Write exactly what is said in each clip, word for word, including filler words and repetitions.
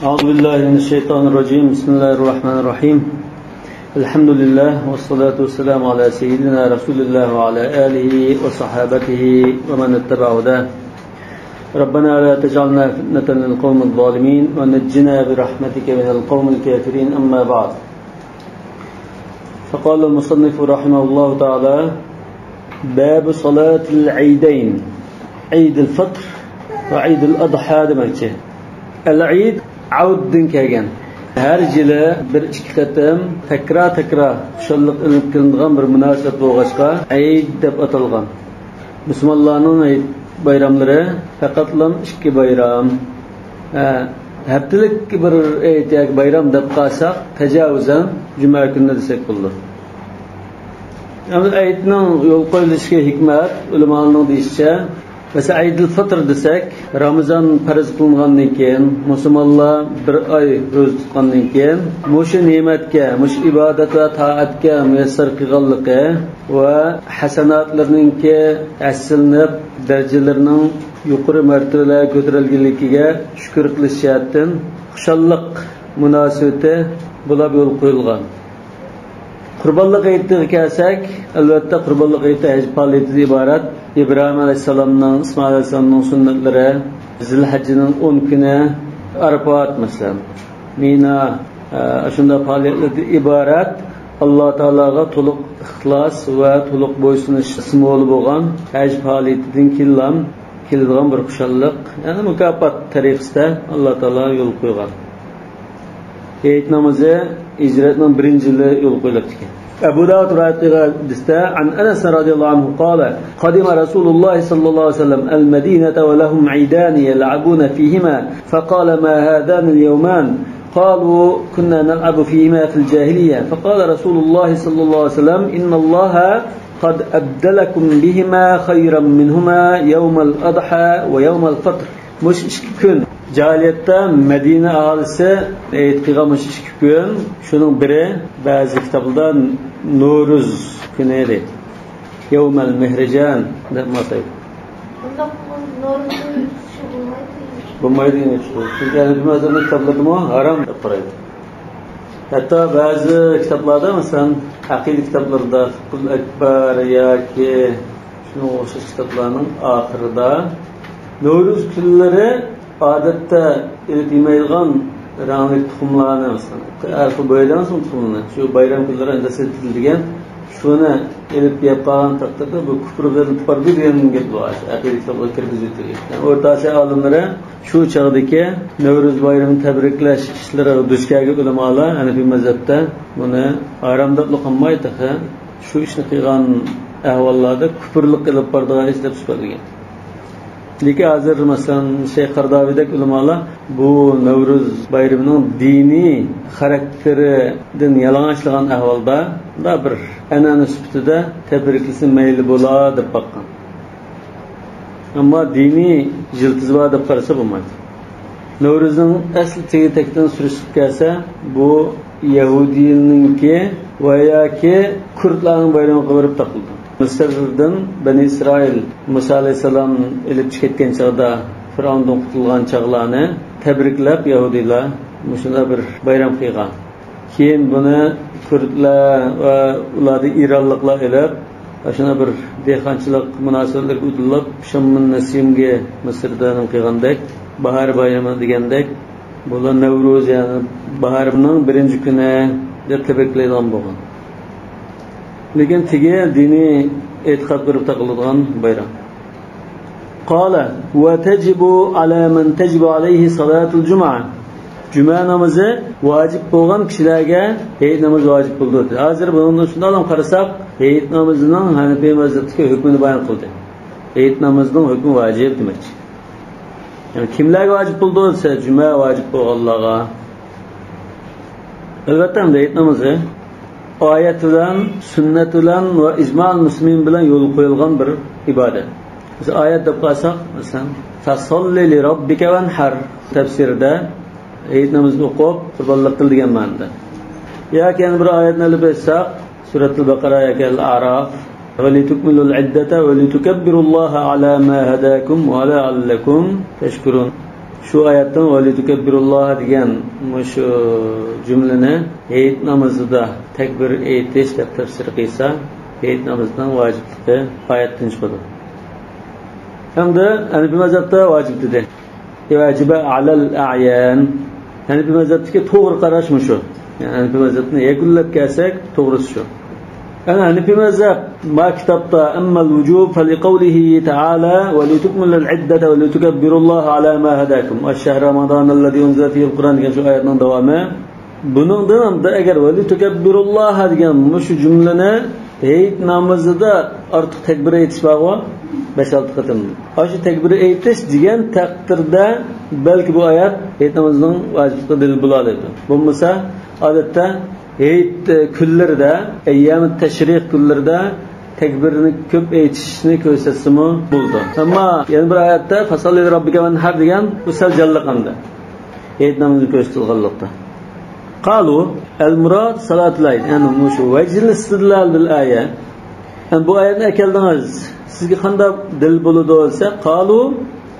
أعوذ بالله من الشيطان الرجيم. بسم الله الرحمن الرحيم. الحمد لله والصلاة والسلام على سيدنا رسول الله وعلى آله وصحابته ومن اتبع هداه. ربنا لا تجعلنا فتنة للقوم الظالمين ونجنا برحمتك من القوم الكافرين. أما بعد. فقال المصنف رحمه الله تعالى: باب صلاة العيدين، عيد الفطر وعيد الأضحى دېمەكچى. ئەل-ئەيد ئەۋدتىن كەلگەن. ھەر يىلى بىر ئىككى قېتىم تەكرار-تەكرار خۇشاللىق ئېلىپ كېلىنىدىغان بىر مۇناسىۋەت بولغاچقا، ئەيد دەپ ئاتالغان. مۇسۇلمانلارنىڭ ھېيت بايراملىرى پەقەتلا ئىككى بايرام. ھە، ھەپتىلىك بىر ھېيت ياكى بايرام دەپ قالساق، تاجاۋۇزەن جۈمە كۈنىنى دېسەك بولىدۇ. ئەمدى ھېيتنىڭ يولغا قويۇلۇشىدىكى ھېكمەت، ئۆلىمالارنىڭ دېيىشىچە، مەسىلەن، ئەيدىل فىتىر دېسەك، رامىزان پەرز قىلىنغاندىن كېيىن، مۇسۇلمانلار بىر ئاي روزا تۇتقاندىن كېيىن، مۇشۇ نېمەتكە، مۇشۇ ئىبادەت ۋە تائەتكە مۇيەسسەر قىلغانلىقى ۋە ھەسەناتلىرىنىڭكى ھەسسىلىنىپ، دەرىجىلىرىنىڭ يۇقىرى مەرتىبىلەرگە كۆتۈرۈلگەنلىكىگە شۈكۈر قىلىش جەھەتتىن خۇشاللىق مۇناسىۋىتى بۇلاپ يولغا قويۇلغان. قۇربانلىق ھېيتىغا كەلسەك، ئەلۋەتتە، قۇربانلىق ھېيتى ھەج پائالىيىتىدىن ئىبارەت. ئىبراھىم ئەلەيھىسسالامنىڭ، ئىسمائىل ئەلەيھىسسالامنىڭ سۈننەتلىرى، زىلھەججىنىڭ ئون كۈنى، ئارىپات، مەسىلەن، مىنا، ئە، شۇنداق پائالىيەتلەردىن ئىبارەت، ئاللا تائالاغا تولۇق ئىخلاس ۋە تولۇق بويسۇنۇش سىمۋولى بولغان ھەج پائالىيىتىدىن كېيىنلا كېلىدىغان بىر خۇشاللىق، يەنى مۇكاپات تەرىقىسىدە ئاللا تائالا يولغا قويغان. ھېيت نامىزى ھىجرەتنىڭ بىرىنچى يىلى يولغا قويۇلۇپتىكەن. ئەبۇ داۋۇد رىۋايەت قىلغان ھەدىستە، عن أنس رضي الله عنه قال: قدم رسول الله صلى الله عليه وسلم المدينة ولهم عيدان يلعبون فيهما، فقال: ما هذان اليومان؟ قالوا: كنا نلعب فيهما في الجاهلية. فقال رسول الله صلى الله عليه وسلم: إن الله قد أبدلكم بهما خيرا منهما يوم الأضحى ويوم الفطر. مۇشۇ ئىككى كۈن، جاھىلىيەتتە مەدىنە ئاھالىسى ھېيت قىلغان مۇشۇ ئىككى كۈن، شۇنىڭ بىرى بەزى كىتابلاردا نورۇز كۈنى دەيدۇ. يوم المهرجان دەپ ئاتايدۇ. بۇنداق نورۇز كۈنى بولمايدۇ. بولمايدۇ دېگەن ئىش بۇ. چۈنكى ھەنەفىي مەزھەپنىڭ كىتابلىرىدىمۇ ھارام دەپ قارايدۇ. ھەتتا بەزى كىتابلاردا، مەسىلەن، ئەقىدە كىتابلىرىدا، فىقھۇل ئەكبەر ياكى شۇنىڭغا ئوخشاش كىتابلارنىڭ ئاخىرىدا نورۇز كۈنلىرى ئادەتتە ئېلىپ يېمەيدىغان رەڭلىك تۇخۇملارنى، مەسىلەن، ھەر خىل بويايدىغان تۇخۇملارنى، شۇ بايرام كۈنلىرى ئەندىسە ئېلىپ كېتىلىدىكەن، شۇنى ئېلىپ يەپ قالغان تەقدىردە بۇ كۇپۇرغا ئېلىپ بارىدۇ دېگەن گەپ بار. ئەقىدە كىتابلارغا كىرگۈزۈۋېتىلگەن. يەنى ئورتا ئاسىيا ئالىملىرى شۇ چاغدىكى نەۋرۇز بايرىمىنى تەبرىكلەش ئىشلىرىغا دۇچ كەلگەن ئۆلىمالار ھەنەفىي مەزھەپتە بۇنى ھارام دەپلا قالماي، تېخى شۇ ئىشنى قىلغان ئەھۋاللاردا كۇپۇرلۇق ئېلىپ بارىدىغان ئىش دەپ سۈپەتلىگەن. لېكىن ھازىر، مەسىلەن، شەيخ قەرداۋىدەك ئۆلىمالار بۇ نەۋرۇز بايرىمىنىڭ دىنىي خاراكتېرىدىن يالىڭاچلىغان ئەھۋالدا، مۇنداق بىر ئەنئەنە سۈپىتىدە تەبرىكلىسە مەيلى بولا دەپ باققان. ئەمما دىنىي يىلتىزى بار دەپ قارىسا بولمايدۇ. نەۋرۇزنىڭ ئەسلى تېگى تەكتىن سۈرۈشتۈرۈپ كەلسە، بۇ يەھۇدىينىڭكى ۋە ياكى كۇردلارنىڭ بايرىمىغا بېرىپ تاقىلىدۇ. مىسىردىن بەنى ئىسرائىل مۇسا ئەلەيھىسسالام ئېلىپ چىقىپ كەتكەن چاغدا، فىرئەۋندىن قۇتۇلغان چاغلارنى تەبرىكلەپ، يەھۇدىيلار مۇشۇنداق بىر بايرام قىلغان. كېيىن بۇنى كۇردلار ۋە ئۇلاردىن ئىرانلىقلار ئېلىپ، ئاشۇنداق بىر دېھقانچىلىق مۇناسىۋەتلىرىگە ئۇدۇللاپ، شاممۇن نەسىمگە مىسىردا نېمە قىلغاندەك، باھار بايرىمى دېگەندەك، بۇلار نەۋرۇز، يەنى باھارنىڭ بىرىنچى كۈنى دەپ تەبرىكلەيدىغان بولغان. لېكىن تېگى دىنىي ئېتىقاد بېرىپ تاقىلىدىغان بايرام. قال: وتجب على من تجب عليه صلاة الجمعة. جۈمە نامىزى ۋاجىپ بولغان كىشىلەرگە ھېيت نامىزى ۋاجىپ بولىدۇ. ھازىر بۇنىڭدىن شۇنداقلا قارىساق، ھېيت نامىزىنىڭ ھەنەفىي مەزھەپتىكى ھۆكمىنى بايان قىلدى. ھېيت نامىزىنىڭ ھۆكمى ۋاجىپ دېمەكچى. يەنى كىملەرگە ۋاجىپ بولىدۇ دېسە، جۈمە ۋاجىپ بولغانلارغا. ئەلۋەتتە، ئەمدى ھېيت نامىزى ئايەت بىلەن، سۈننەت بىلەن ۋە ئىجمائۇل مۇسلىمىن بىلەن يولغا قويۇلغان بىر ئىبادەت. بىز ئايەت دەپ قالساق، مەسىلەن، فَصَلِّ لِرَبِّكَ وَانْحَرْ تەپسىرىدە ھېيت نامىزىنى ئوقۇپ، قۇربانلىق قىل دېگەن مەنىدە. ياكى يەنە بىر ئايەتنى ئېلىپ ئېيتساق، سۈرەتۇل بەقەرە ياكى ئەل ئەراف، وَلِتُكْمِلُوا الْعِدَّةَ وَلِتُكَبِّرُوا اللَّهَ عَلَى مَا هَدَاكُمْ وَلَعَلَّكُمْ تَشْكُرُونَ. شۇ ئايەتتىن «ۋەلىتۇكەببىرۇللاھە» دېگەن مۇشۇ جۈملىنى ھېيت نامىزىدا تەكبىر ئېيتىش دەپ تەپسىر قىلسا، ھېيت نامىزىنىڭ ۋاجىپلىقى ئايەتتىن چىقىدۇ. ھەمدە ھەنىپىي مەزھەپتە ۋاجىپ دېدى. ۋەجىبە ئەلەل ئەيان. ھەنىپىي مەزھەپتىكى توغرا قاراش مۇشۇ. يەنى ھەنىپىي مەزھەپنى يەكۈنلەپ كەلسەك، توغرىسى شۇ. يەنى ھەنىپىي مەزھەپ ما كىتابتا «ئەممەل ۋۇجۇب فەلىقەۋلىھى تەئالا ۋەلىتۇكمىلۇل ئىددەتە ۋەلىتۇكەببىرۇللاھە ئەلا ما ھەداكۇم ۋەششەھرى رەمەزانەللەزى ئۇنزىلە فىھىل قۇرئان» دېگەن شۇ ئايەتنىڭ داۋامى. بۇنىڭدىن ئەمدى ئەگەر «ۋەلىتۇكەببىرۇللاھە» دېگەن مۇشۇ جۈملىنى ھېيت نامىزىدا ئارتۇق تەكبىر ئېيتىش بارغۇ، بەش-ئالتە قېتىم. ئاشۇ تەكبىر ئېيتىش دېگەن تەقدىردە بەلكى بۇ ئايەت ھېيت نامىزىنىڭ ۋاجىپلىقىغا دەلىل بولالايدۇ. بولمىسا، ئادەتتە ھېيت، ئە، كۈنلىرىدە، ئەييامى تەشرىق كۈنلىرىدە تەكبىرنى كۆپ ئېيتىشنى كۆرسەتسىمۇ بولىدۇ. ئەمما يەنە بىر ئايەتتە «فەسەللى لىرەببىكە ۋەنھەر» دېگەن بۇ سەل جانلىق ئەمدى. ھېيت نامىزى كۆرسىتىلغانلىقتا. قالۇ، ئەل مۇراد سالاتۇل ئەيد. يەنى مۇشۇ ۋەجھىل ئىستىدلال بىل ئايە. يەنى بۇ ئايەتنى ئەكەلدىڭىز. سىزگە قانداق دەلىل بولىدۇ دېسە، قالۇ،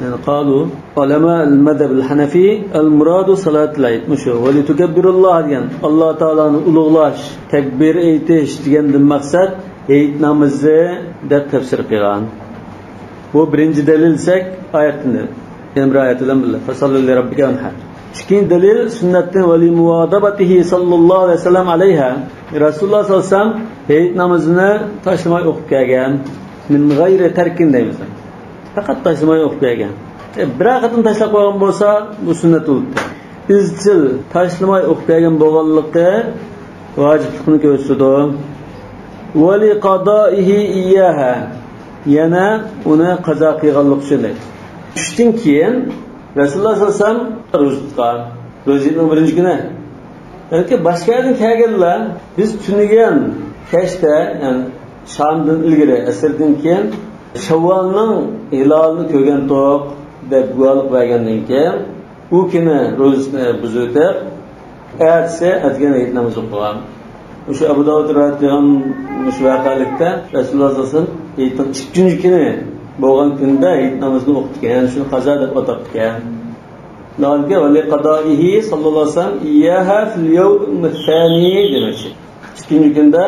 يەنى قالۇ، ئۇلەمائۇل مەزھەبىل ھەنەفى، ئەل مۇرادۇ سالاتۇل ئەيد. مۇشۇ «ۋەلىتۇكەببىرۇللاھ» دېگەن، ئاللا تائالانى ئۇلۇغلاش، تەكبىر ئېيتىش دېگەندىن مەقسەت ھېيت نامىزى دەپ تەپسىر قىلغان. بۇ بىرىنچى دەلىل دېسەك، ئايەتتىن دەل-، يەنە بىر ئايەت بىلەن بىللە، «فەسەللى لىرەببىكە ۋەنھەر». ئىككىنچى دەلىل سۈننەتتىن، «ۋەلىمۇۋازەبەتىھى سەللەللاھۇ ئەلەيھى ۋەسەللەم ئەلەيھا». رەسۇلۇللاھ سەللەللاھۇ ئەلەيھى ۋەسەللەم ھېيت نامىزىنى تاشلىماي ئوقۇپ كەلگەن. «مىن غەيرى تەركىن» دەيمىز. پەقەت تاشلىماي ئوقۇپ كەلگەن. ئە، بىرەر قېتىم تاشلاپ قويغان بولسا، بۇ سۈننەت بولۇپتۇ. ئىزچىل تاشلىماي ئوقۇپ كەلگەن بولغانلىقى ۋاجىپلىقنى كۆرسىتىدۇ. «ۋەلىقادائىھى ئىيياھا». يەنە ئۇنى قازا قىلغانلىقى ئۈچۈن دەيدۇ. چۈشتىن كېيىن رەسۇلۇللاھ سەللەللاھۇ ئەلەيھى ۋەسەللەم روزا تۇتقان. روزا ھېيتنىڭ بىرىنچى كۈنى. بەلكى باشقا يەردىن كەلگەنلەر، بىز تۈنۈگۈن كەچتە، يەنى شامدىن ئىلگىرى، ئەسىردىن كېيىن شەۋۋالنىڭ ھىلالىنى كۆرگەنتۇق دەپ گۇۋاھلىق بەرگەندىن كېيىن، ئۇ كۈنى روزىسىنى بۇزۇۋېتىپ، ئەتىسى ئەتىگەن ھېيت نامىزى ئوقۇغان. مۇشۇ ئەبۇ داۋۇد رىۋايەت قىلغان مۇشۇ ۋەقەلىكتە رەسۇلۇللاھ سەللەللاھۇ ئەلەيھى ۋەسەللەم ھېيتنىڭ ئىككىنچى كۈنى بولغان كۈندە ھېيت نامىزىنى ئوقۇپتىكەن، يەنى شۇنى قازا دەپ ئاتاپتىكەن. ناھايىتى ۋەلىقادائىھى سەللەللاھۇ ئەلەيھى ۋەسەللەم ئىيياھا فىل يەۋمىس سانى دېمەكچى. ئىككىنچى كۈندە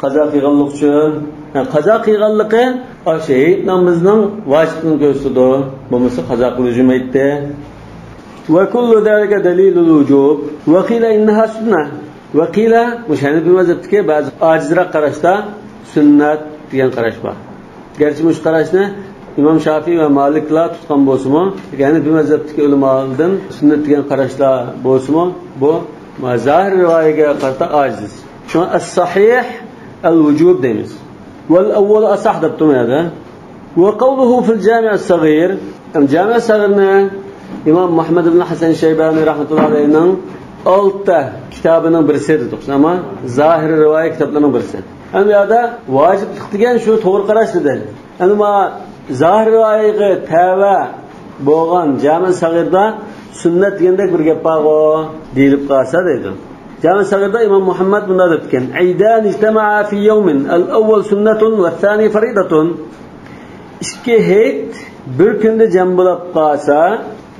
قازا قىلغانلىقى ئۈچۈن، ھە، قازا قىلغانلىقى ئاشۇ ھېيت نامىزىنىڭ ۋاجىپلىقىنى كۆرسىتىدۇ. بولمىسا قازا قىلغۇزمايتتى. ۋە كۇللۇ زالىكە دەلىلۇل ۋۇجۇب. ۋە قىلە ئىننەھا سۈننە. ۋە قىلە، مۇشۇ ھەنىپىي مەزھەپتىكى بەزى ئاجىزراق قاراشتا سۈننەت دېگەن قاراش بار. گەرچە مۇشۇ قاراشنى ئىمام شافىئى ۋە مالىكلار تۇتقان بولسىمۇ، ھەنىپىي مەزھەپتىكى ئۆلىمالاردىن سۈننەت دېگەن قاراشلار بولسىمۇ، بۇ زاھىر رىۋايەتكە قارىتا ئاجىز. شۇڭا ئەس-سەھىھ ئەل-ۋۇجۇب دەيمىز. ۋەل ئەۋۋەلۇ ئەسەھ دەپتۇ بۇ يەردە. ۋە قەۋلۇھۇ فىل جامىئەس سەغىر. جامىئەس سەغىرنى ئىمام مۇھەممەد ئىبن ھەسەن شەيبانى رەھمەتۇللاھى ئەلەيھىنىڭ ئالتە كىتابىنىڭ بىرسى دېدۇق. ئەمما زاھىر رىۋايەت كىتابلىرىنىڭ بىرسى. ئەمما بۇ يەردە ۋاجىپلىق دېگەن شۇ توغرا قاراش دېدى. ئەمما زاھىر رىۋايەتكە تەۋە بولغان جامىئەس سەغىردا سۈننەت دېگەندەك بىر گەپ بارغۇ دېيىلىپ قالسا دەيدۇ. جامىئەس سەغىردا ئىمام مۇھەممەد مۇنداق دەپتىكەن: «ئەيدانى ئىجتەمەئا فى يەۋمىن، ئەل ئەۋۋەل سۈننەتۇن ۋەسسانى فەرىدەتۇن.» ئىككى ھېيت بىر كۈندە جەم بولاپ قالسا،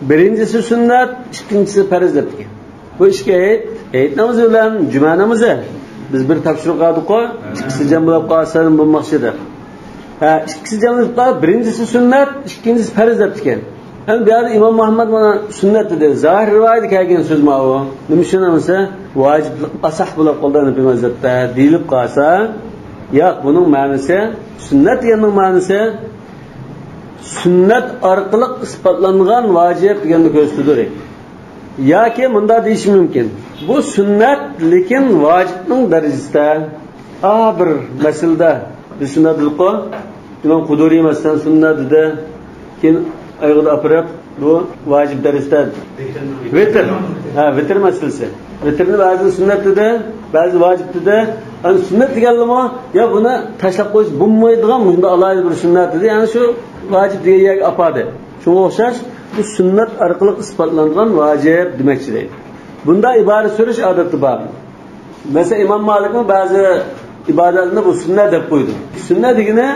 بىرىنچىسى سۈننەت، ئىككىنچىسى پەرز دەپتىكەن. بۇ ئىككى ھېيت، ھېيت نامىزى بىلەن جۈمە نامىزى. بىز بىر تاپشۇرۇق ئالدۇققۇ، ئىككىسى جەم بولۇپ قالسا بولماقچى دەپ. ھە، ئىككىسى جەم بولۇپ قالسا، بىرىنچىسى سۈننەت، ئىككىنچىسى پەرز دەپتىكەن. ئەمدى بۇ يەردە ئىمام مۇھەممەد مانا سۈننەت دېدى. زاھىر رىۋايەتتە كەلگەن سۆز ماۋۇ. نېمە ئۈچۈن دېسە، ۋاجىپلىق ئاساھ بولۇپ قالدى ھەنىپىي مەزھەپتە دېيىلىپ قالسا، ياق، بۇنىڭ مەنىسى، سۈننەت دېگەننىڭ مەنىسى سۈننەت ئارقىلىق ئىسپاتلانغان ۋاجىپ دېگەننى كۆرسىتىدۇ. ياكى مۇنداق دېيىشى مۇمكىن، بۇ سۈننەت، لېكىن ۋاجىپنىڭ دەرىجىسىدە. ئا، بىر مەسىلىدە بىز سۈننەت دېدۇققۇ، ئىمام قۇدۇرى مەسىلەن سۈننەت دېدى، كېيىن ئايىغىدا ئاپىرىپ، بۇ ۋاجىپ دەرىجىسىدە. ۋىتىر. ھە، ۋىتىر مەسىلىسى. ۋىتىرنى بەزى سۈننەت دېدى، بەزى ۋاجىپ دېدى. ئەمدى سۈننەت دېگەنلىمۇ، يا بۇنى تاشلاپ قويسا بولمايدىغان مۇشۇنداق ئالاھىدە بىر سۈننەت دېدى، يەنى شۇ ۋاجىپ دېگەن يەرگە ئاپاردى. شۇڭا ئوخشاش، بۇ سۈننەت ئارقىلىق ئىسپاتلانغان ۋاجىپ دېمەكچى دەيدۇ. بۇنداق ئىبارە سۈرۈش ئادەتتە بار. مەسىلەن، ئىمام مالىكمۇ بەزى ئىبادەتلەرنى بۇ سۈننەت دەپ قويىدۇ. سۈننەت دېگىنى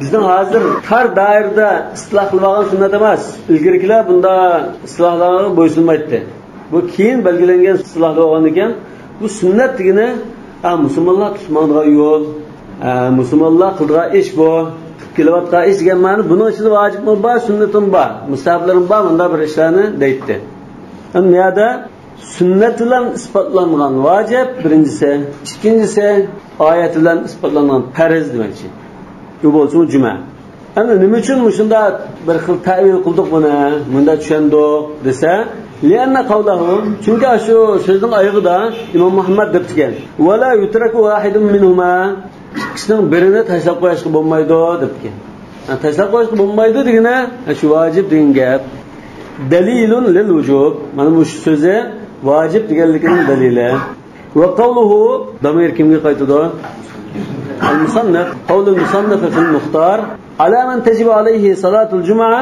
بىزنىڭ ھازىر تار دائىرىدە ئىستىلاھ قىلىۋالغان سۈننەت ئەمەس. ئىلگىرىكىلەر بۇنداق ئىستىلاھلارغا بويسۇنمايتتى. بۇ كېيىن بەلگىلەنگەن ئىستىلاھ بولغاندىكىن، بۇ سۈننەت دېگىنى، ھە، مۇسۇلمانلار تۇتۇپ ماڭىدىغان يول، ھە، مۇسۇلمانلار قىلىدىغان ئىش بۇ، قىلىپ كېلىۋاتقان ئىش دېگەن مەنە. بۇنىڭ ئىچىدە ۋاجىپمۇ بار، سۈننىتىمۇ بار، مۇستەھەبلىرىمۇ بار، مۇنداق بىر ئىشلارنى دەيتتى. ئەمما بۇ يەردە سۈننەت بىلەن ئىسپاتلانغان ۋاجىپ، بىرىنچىسى. ئىككىنچىسى، ئايەت بىلەن ئىسپاتلانغان پەرز دېمەكچى. بۇ بولسىمۇ جۈمە. ئەمدى نېمە ئۈچۈن مۇشۇنداق بىر خىل تەۋىل قىلدۇق بۇنى، مۇنداق چۈشەندۇق دېسە، لىئەننە قەۋلەھۇ، چۈنكى ئاشۇ سۆزنىڭ ئايىغىدا ئىمام مۇھەممەد دەپتىكەن، ۋەلا يۇترەكۇ ۋاھىدۇن مىنھۇما، ئىككىسىنىڭ بىرىنى تاشلاپ قويۇشقا بولمايدۇ دەپتىكەن. ھە، تاشلاپ قويۇشقا بولمايدۇ دېگىنى، ھە، شۇ ۋاجىپ دېگەن گەپ. دەلىلۇن لىل ۋۇجۇب. مانا مۇشۇ سۆزى ۋاجىپ دېگەنلىكىنىڭ دەلىلى. ۋە قەۋلۇھۇ، دامىر كىمگە قايتىدۇ؟ ئەل مۇسەننىف. قەۋلۇل مۇسەننىف فىل مۇختار. ئەلا مەن تەجىبۇ ئەلەيھى سالاتۇل جۇمۇئە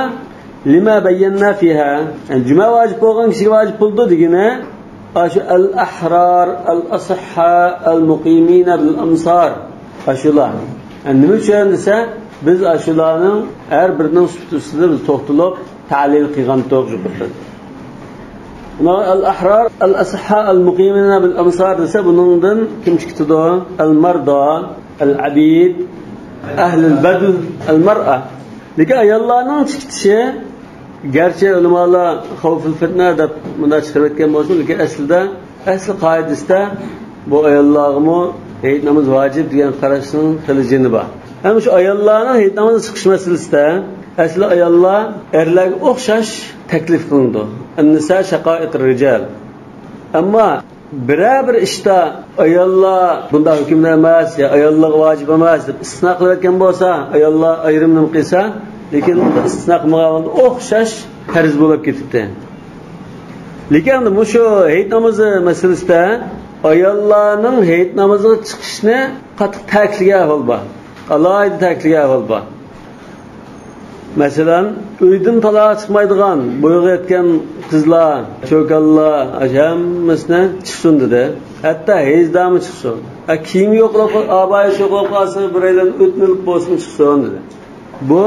لىما بەييەننا فىھا. يەنى جۈمە ۋاجىپ بولغان كىشىگە ۋاجىپ بولىدۇ دېگىنى، ئاشۇ ئەل ئەھرار، ئەل ئەسىھھا، ئەل مۇقىمىنە بىل ئەمسار. ئاشۇلار. يەنى نېمە ئۈچۈن دېسە، بىز ئاشۇلارنىڭ ھەر بىرىنىڭ سۈپىتى ئۈستىدە بىز توختىلىپ، تەلىل قىلغانتۇق يۇقىرىدا. ئەل ئەھرار، ئەل ئەسىھھا، ئەل مۇقىمىنە بىل ئەمسار دېسە، بۇنىڭدىن كىم چىقىدۇ؟ ئەل مەردا، ئەل ئەبىد، ئەھلىل بەدل، ئەل مەرئە. لېكىن ئاياللارنىڭ چىقىشى، گەرچە ئۆلىمالار خەۋفۇل فىتنە دەپ مۇنداق چىقىرىۋەتكەن بولسىمۇ، لېكىن ئەسلىدە، ئەسلى قائىدىسىدە بۇ ئاياللارغىمۇ ھېيت نامىزى ۋاجىپ دېگەن قاراشنىڭ خېلى جېنى بار. ھەم شۇ ئاياللارنىڭ ھېيت نامىزى چىقىش مەسىلىسىدە ئەسلى ئاياللار ئەرلەرگە ئوخشاش تەكلىپ قىلىنىدۇ. ئەننىسا شەقائىقىر رىجال. ئەمما بىرەر بىر ئىشتا ئاياللار بۇنداق ھۆكۈمدە ئەمەس يا ئاياللارغا ۋاجىپ ئەمەس دەپ ئىستىسنا قىلىۋەتكەن بولسا، ئاياللار ئايرىم نېمە قىلسا، لېكىن ئۇنداق ئىستىسنا قىلمىغان ئوخشاش پەرز بولۇپ كېتىپتۇ. لېكىن مۇشۇ ھېيت نامىزى مەسىلىسىدە ئاياللارنىڭ ھېيت نامىزىغا چىقىشىنى قاتتىق تەكىتلىگەن ئەھۋال بار. ئالاھىدە تەكىتلىگەن ئەھۋال بار. مەسىلەن، ئۆيدىن تالاغا چىقمايدىغان، بويىغا يەتكەن قىزلار، چوكانلار، ئاشۇ ھەممىسىنى چىقسۇن دېدى. ھەتتا ھېيزدامۇ چىقسۇن. ھە، كىيىمى يوقلاپ، ئابايىسى يوقلاپ قالسا، بىرەيلەن ئۆتۈنۈپ بولسۇن چىقسۇن دېدى. بۇ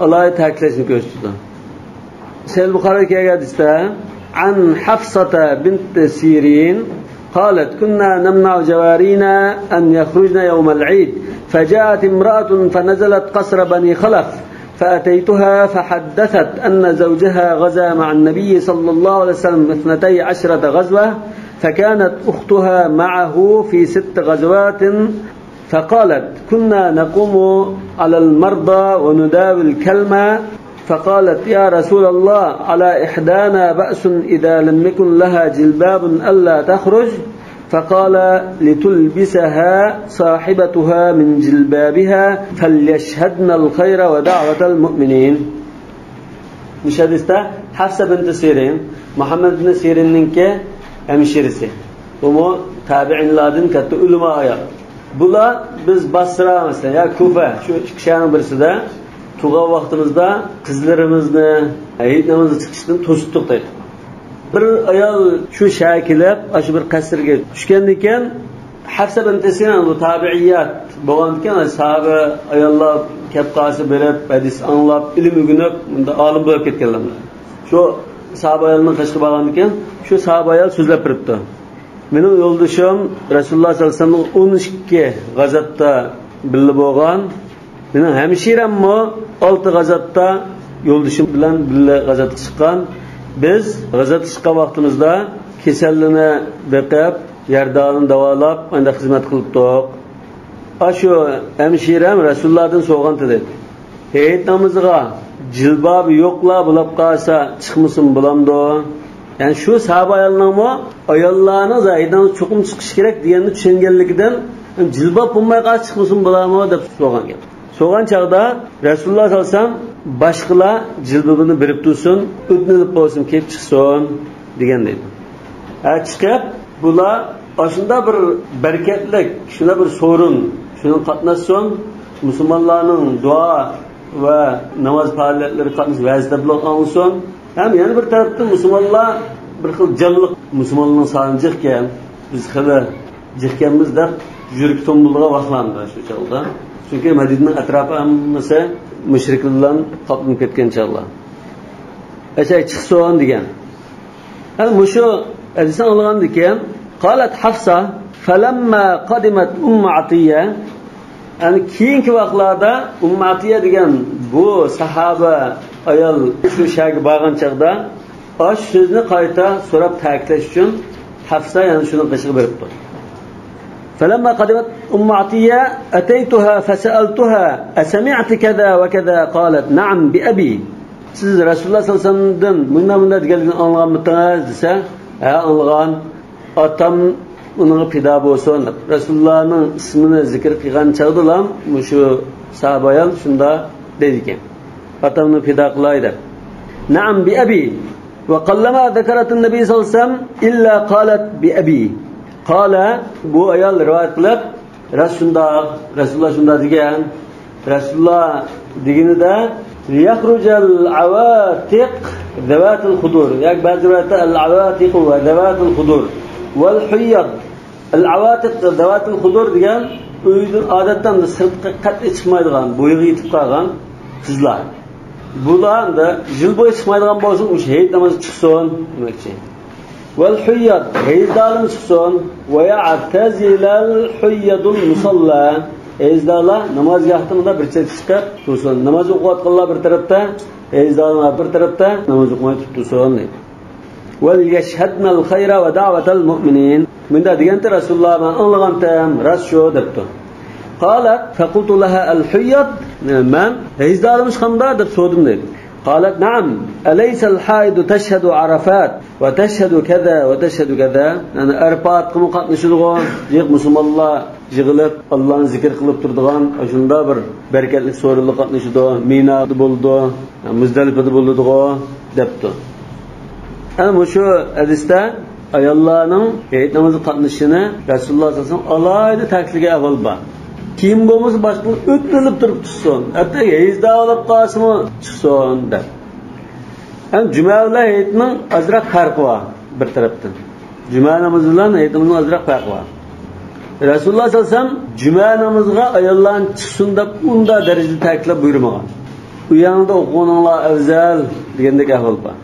ئالاھىدە تەكىتلەشنى كۆرسىتىدۇ. سەھىھ بۇخارىدا كەلگەن ھەدىستە، عن حفصة بنت سيرين قالت: كنا نمنع جوارينا أن يخرجن يوم العيد، فجاءت امرأة فنزلت قصر بني خلف، فأتيتها فحدثت أن زوجها غزا مع النبي صلى الله عليه وسلم اثنتي عشرة غزوة، فكانت أختها معه في ست غزوات، فقالت: كنا نقوم على المرضى ونداوي الكلمة، فقالت: يا رسول الله، على إحدانا بأس إذا لم يكن لها جلباب ألا تخرج؟ فقال: لتلبسها صاحبتها من جلبابها، فليشهدن الخير ودعوة المؤمنين. مۇشۇ ھەدىستە ھەفسە بىنتى سىرىن، مۇھەممەد ئىبنى سىرىننىڭكى ھەمشىرىسى. بۇمۇ تابىئىنلاردىن كاتتا ئۆلىما ئايال. بۇلار بىز باسرا، مەسىلەن، يا كۇفە، شۇ ئىككى شەھەرنىڭ بىرسىدە تۇرغان ۋاقتىمىزدا قىزلىرىمىزنى ھېيت نامىزىغا چىقىشتىن توسۇتتۇق دەيدۇ. بىر ئايال شۇ شەھەرگە كېلىپ، ئاشۇ بىر قەسىرگە چۈشكەندىكىن، ھەفسە بىنتى سىرىن بۇ تابىئىيات بولغاندىكىن، ساھابە ئاياللار كەپ قالسا بېرىپ، ھەدىس ئاڭلاپ، ئىلىم ئۆگىنىپ، مۇنداق ئالىم بولۇپ كەتكەنلەر. شۇ ساھابە ئايالنىڭ قېشىغا بارغاندىكىن، شۇ ساھابە ئايال سۆزلەپ بېرىپتۇ. مېنىڭ يولدىشىم رەسۇلۇللا سەللەللاھۇ ئەلەيھى ۋەسەللەم ئون ئىككى غازاتتا بىللە بولغان. مېنىڭ ھەمشىرەممۇ ئالتە غازاتتا يولدىشىم بىلەن بىللە غازاتقا چىققان. بىز غازاتقا چىققان ۋاقتىمىزدا كېسەللىنى بېقىپ، يارىدارنى داۋالاپ، ئانداق خىزمەت قىلىپتۇق. ئاشۇ ھەمشىرەم رەسۇلۇللادىن سورىغانتى دەيدۇ. ھېيت نامىزىغا جىلبابى يوقلا بولاپ قالسا، چىقمىسىمۇ بولامدۇ؟ يەنى شۇ ساھابە ئايالنىڭمۇ ئاياللارنىڭ ھېيت نامىزىغا چوقۇم چىقىشى كېرەك دېگەننى چۈشەنگەنلىكىدىن، جىلباب بولماي قالسا، چىقمىسىمۇ بولامدۇ دەپ سورىغان گەپ. سورىغان چاغدا رەسۇلۇللا سەللەللاھۇ ئەلەيھى ۋەسەللەم باشقىلار جىلبابىنى بېرىپ تۇرسۇن، ئۆتۈنۈپ بولسۇن، كىيىپ چىقسۇن دېگەن دەيدۇ. ھە، چىقىپ، بۇلار ئاشۇنداق بىر بەرىكەتلىك، شۇنداق بىر سورۇن، شۇنىڭغا قاتناشسۇن، مۇسۇلمانلارنىڭ دۇئا ۋە ناماز پائالىيەتلىرىگە قاتنىشىپ ۋەز-تەبلىغ ئاڭلىسۇن. ھەم يەنە بىر تەرەپتىن مۇسۇلمانلار بىر خىل جانلىق، مۇسۇلمانلارنىڭ سانى جىقكەن، بىز خېلى جىقكەنمىز دەپ يۈرىكى تومۇلىدىغان ۋاقىتلاردا شۇ چاغدا. چۈنكى مەدىنىنىڭ ئەتراپى ھەممىسى مۇشرىكلار بىلەن قاپلىنىپ كەتكەن چاغلار. ئەشەي چىقسۇن دېگەن. ھە، مۇشۇ ھەدىسنى ئاڭلىغاندىن كېيىن، قالەت ھەفسە، فەلەممە قەدىمەت ئۇممۇ ئەتىيە، يەنى كېيىنكى ۋاقىتلاردا ئۇممۇ ئەتىيە دېگەن بۇ ساھابە ئايال شۇ شەھەرگە بارغان چاغدا، ئاشۇ سۆزنى قايتا سوراپ تەكىتلەش ئۈچۈن ھەفسە يەنە شۇنىڭ قېشىغا بېرىپتۇ. فلما قدمت أم عطية أتيتها فسألتها أسمعت كذا وكذا؟ قالت نعم بأبي. سىز رەسۇلۇللا سەللەللاھۇ ئەلەيھى ۋەسەللەمدىن مۇنداق مۇنداق دېگەنلىكىنى ئاڭلىغانمىدىڭىز دېسە، ھە، ئاڭلىغان. ئاتام ئۇنىڭغا پىدا بولسۇن دەپ، رەسۇلۇللانىڭ ئىسمىنى زىكىر قىلغان چاغدىلا مۇشۇ ساھابە ئايال شۇنداق دەيدىكەن، ئاتامنى پىدا قىلاي دەپ. نعم بأبي. وقلما ذكرت النبي صلى الله عليه وسلم إلا قالت بأبي. قال، بۇ ئايال رىۋايەت قىلىپ، راست شۇنداق، رەسۇلۇللا شۇنداق دېگەن. رەسۇلۇللا دېگىنىدە، ليخرج العواتق ذوات الخدور ياكى بعض روايتلاردا العواتق وذوات الخدور والحيض. ئەل-ئاۋاتىق زەۋاتىل خۇدۇر دېگەن ئۆيدىن ئادەتتە ئەمدى سىرتقا قەتئىي چىقمايدىغان، بويىغا يېتىپ قالغان قىزلار. بۇلار ئەمدى يىل بويى چىقمايدىغان بولسۇن، مۇشۇ ھېيت نامازى چىقسۇن دېمەكچى. ۋەل ھۇييات، ھەيزدارلىرىمۇ چىقسۇن. ۋەيەتەزىلەل ھۇييەدۇل مۇسەللا، ھەيزدارلار نامازگاھتىن مۇنداق بىر چەتكە چىقىپ تۇرسۇن. ناماز ئوقۇۋاتقانلار بىر تەرەپتە، ھەيزدارلار بىر تەرەپتە ناماز ئوقۇماي تۇرۇپ تۇرسۇن دەيدۇ. ۋەل يەشھەدنەل خەيرە ۋە دەۋەتەل مۇئمىنىن. مۇنداق دېگەنتى رەسۇلۇللا، مەن ئاڭلىغانتىم، راست شۇ دەپتۇ. قالەت فەقۇلتۇ لەھا ئەل ھۇييەد، مەن ھەيزدارمىش قانداق دەپ سورىدىم دەيدۇ. قالەت نەئەم، ئەلەيسەل ھائىدۇ تەشھەدۇ ئارافات ۋە تەشھەدۇ كەزا ۋە تەشھەدۇ كەزا. يەنى ئەرپاتقىمۇ قاتنىشىدىغۇ، جىق مۇسۇلمانلار يىغىلىپ، ئاللانى زىكىر قىلىپ تۇرىدىغان، ئاشۇنداق بىر بەرىكەتلىك سورۇنلارغا قاتنىشىدۇ، مىنادا بولىدۇ، مۇزدەلىپىدە بولىدىغۇ، دەپتۇ. ئەنە مۇشۇ ھەدىستە ئاياللارنىڭ ھېيت نامىزىغا قاتنىشىشىنى رەسۇلۇللا سەللەللاھۇ ئەلەيھى ۋەسەللەم ئالاھىدە تەكىتلىگەن ئەھۋال بار. كىيىم بولمىسا باشقىلار ئۆتۈنۈپ تۇرۇپ چىقسۇن، ھەتتا ھەيزدار بولۇپ قالسىمۇ چىقسۇن، دەپ. ئەنە جۈمە بىلەن ھېيتنىڭ ئازراق پەرقى بار بىر تەرەپتىن. جۈمە نامىزى بىلەن ھېيت نامىزىنىڭ ئازراق پەرقى بار. رەسۇلۇللا سەللەللاھۇ ئەلەيھى ۋەسەللەم جۈمە نامىزىغا ئاياللارنى چىقسۇن دەپ ئۇنداق دەرىجىدە تەكىتلەپ بۇيرۇمىغان. ئۆيۈڭدە ئوقۇغىنىڭلار ئەۋزەل دېگەندەك ئەھۋال بار.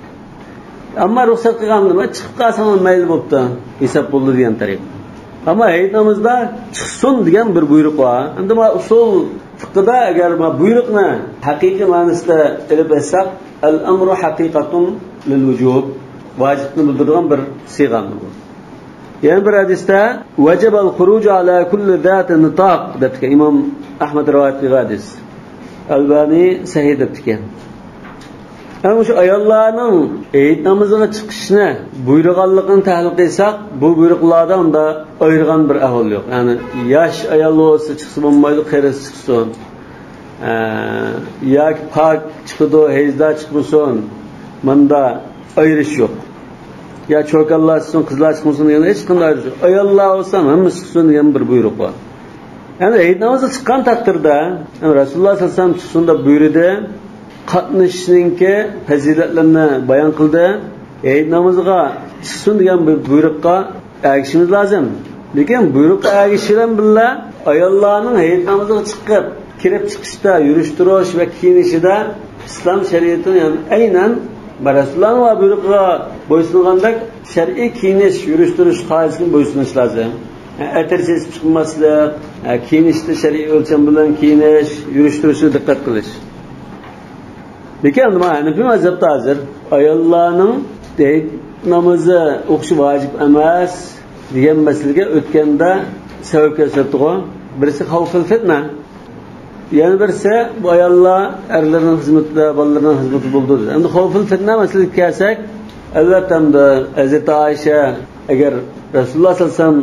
ئەمما رۇخسەت قىلغاندا، چىقىپ قالساڭلار مەيلى بوپتۇ، ھېساب بولدى دېگەن تەرىقە. ئەمما ھېيت نامىزىدا چىقسۇن دېگەن بىر بۇيرۇق بار. ئەمدى ما ئۇسۇل فىقىدا ئەگەر ما بۇيرۇقنى ھەقىقىي مەنىسىدە ئېلىپ ئېيتساق، ئەل ئەمرۇ ھەقىقەتۇن لىل ۋۇجۇب، ۋاجىپنى بىلدۈرىدىغان بىر سىيغە بۇ. يەنە بىر ھەدىستە، ۋەجەبەل خۇرۇجۇ ئەلا كۇللى زاتى نىتاق، دەپتىكەن. ئىمام ئەھمەد رىۋايەت قىلغان ھەدىس. ئەلبانى سەھىھ دەپتىكەن. ئەنە مۇشۇ ئاياللارنىڭ ھېيت نامىزىغا چىقىشنى بۇيرۇغانلىقىنى تەھلىل قىلساق، بۇ بۇيرۇقلاردا ئۇندا ئايرىغان بىر ئەھۋال يوق. يەنى ياش ئايال بولسا چىقسا بولمايدۇ، قېرىسى چىقسۇن. ئە، ياكى پاك چىقىدۇ، ھەيزدار چىقمىسۇن، ماندا ئايرىش يوق. يا چوكانلار چىقسۇن، قىزلار چىقمىسۇن دېگەندە ھېچقانداق ئايرىش يوق. ئاياللار بولسا ھەممىسى چىقسۇن دېگەن بىر بۇيرۇق بار. يەنى ھېيت نامىزىغا چىققان تەقدىردە، يەنى رەسۇلۇللا سەللەللاھۇ ئەلەيھى ۋەسەللەم چىقسۇن دەپ بۇيرۇدى، قاتنىشىشنىڭكى پەزىلەتلىرىنى بايان قىلدى. ھېيت نامىزىغا چىقسۇن دېگەن بۇ بۇيرۇققا ئەگىشىمىز لازىم. لېكىن بۇيرۇققا ئەگىشىش بىلەن بىللە، ئاياللارنىڭ ھېيت نامىزىغا چىقىپ، كىرىپ چىقىشتا، يۈرۈش تۇرۇش ۋە كىيىنىشىدە ئىسلام شەرىئىتىنىڭ، يەنى ئەينەن رەسۇلۇللانىڭ بۇيرۇقىغا بويسۇنغاندەك شەرئىي كىيىنىش، يۈرۈش تۇرۇش قائىدىسىگە بويسۇنۇش لازىم. ئەتىر چېچىپ چىقماسلىق، كىيىنىشتە شەرئىي ئۆلچەم بىلەن كىيىنىش، يۈرۈش تۇرۇشىغا دىققەت قىلىش. لېكىن ئەمدى مانا ھەنەفىي مەزھەپتە ھازىر ئاياللارنىڭ ھېيت نامىزى ئوقۇشى ۋاجىپ ئەمەس دېگەن مەسىلىگە ئۆتكەندە سەۋەب كۆرسەتتىغۇ. بىرسى خەۋپىل فىتنە. يەنە بىرسى بۇ ئاياللار ئەرلىرىنىڭ خىزمىتىدە، بالىلىرىنىڭ خىزمىتىدە بولىدۇ. ئەمدى خەۋپىل فىتنە مەسىلىسىگە كەلسەك، ئەلۋەتتە ئەمدى ھەزرىتى ئائىشە ئەگەر رەسۇلۇللا سەللەللاھۇ ئەلەيھى ۋەسەللەم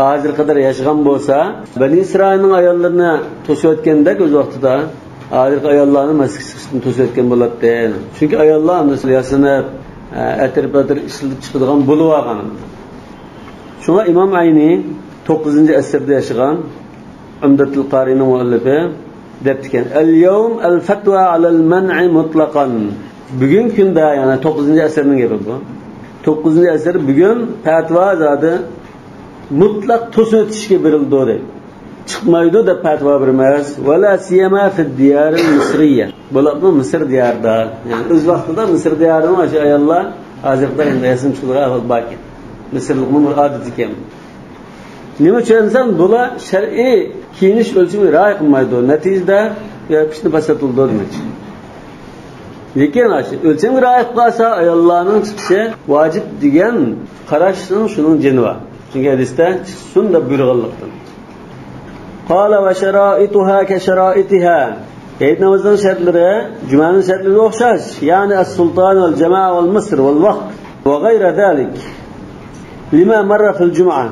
ھازىرغا قەدەر ياشىغان بولسا، بەنى ئىسرائىلنىڭ ئاياللىرىنى توسۇۋەتكەندەك ئۆز ۋاقتىدا ھازىرقى ئاياللارنى مەسچىتكە چىقىشتىن توسۇۋەتكەن بولاتتى. چۈنكى ئاياللار ئەمدى ياسىنىپ، ئەتىر-پەتىر ئىشلىتىپ چىقىدىغان بولۇۋالغان. شۇڭا ئىمام ئەينى توققۇزىنچى ئەسىردە ياشىغان، ئۇمدەتۇل قارىنىڭ مۇئەللىپى دەپتىكەن، «ئەل-يەۋم ئەل-فەتۋا ئەلەل مەنئى مۇتلەقەن.» بۈگۈنكى كۈندە، يەنى توققۇزىنچى ئەسىرنىڭ گېپى بۇ. توققۇزىنچى ئەسىر، بۈگۈن پەتىۋا زادى مۇتلەق توسۇۋېتىشكە بېرىلىدۇ دەيدۇ. چىقمايدۇ دەپ پەتىۋا بېرىمىز. ۋەلا سىيەما فىد دىيارىل مىسرىيە. بولۇپمۇ مىسىر دىيارىدا. يەنى ئۆز ۋاقتىدا مىسىر دىيارىنىڭ ئاشۇ ئاياللار ھازىرقىدا ئەمدى ياسىنىپ چىقىدىغان ئەھۋال باركەن. مىسىرلىقنىڭ بىر ئادىتىكەن. نېمە ئۈچۈن دېسەم، بۇلار شەرئىي كىيىنىش ئۆلچىمىگە رىئايە قىلمايدۇ. نەتىجىدە پىتنە پاسات بولىدۇ دېمەكچى. لېكىن ئاشۇ ئۆلچەمگە رىئايە قىلىپ قالسا، ئاياللارنىڭ چىقىشى ۋاجىپ دېگەن قاراشنىڭ شۇنىڭ جېنى بار. چۈنكى ھەدىستە چىقسۇن دەپ بۇيرۇغانلىقتىن. قال وشرائطها كشرائطها. ھېيت نامىزىنىڭ شەرتلىرى جۈمەنىڭ شەرتلىرىگە ئوخشاش. يەنى السلطان والجماعة والمصر والوقت وغير ذلك لما مر في الجمعة.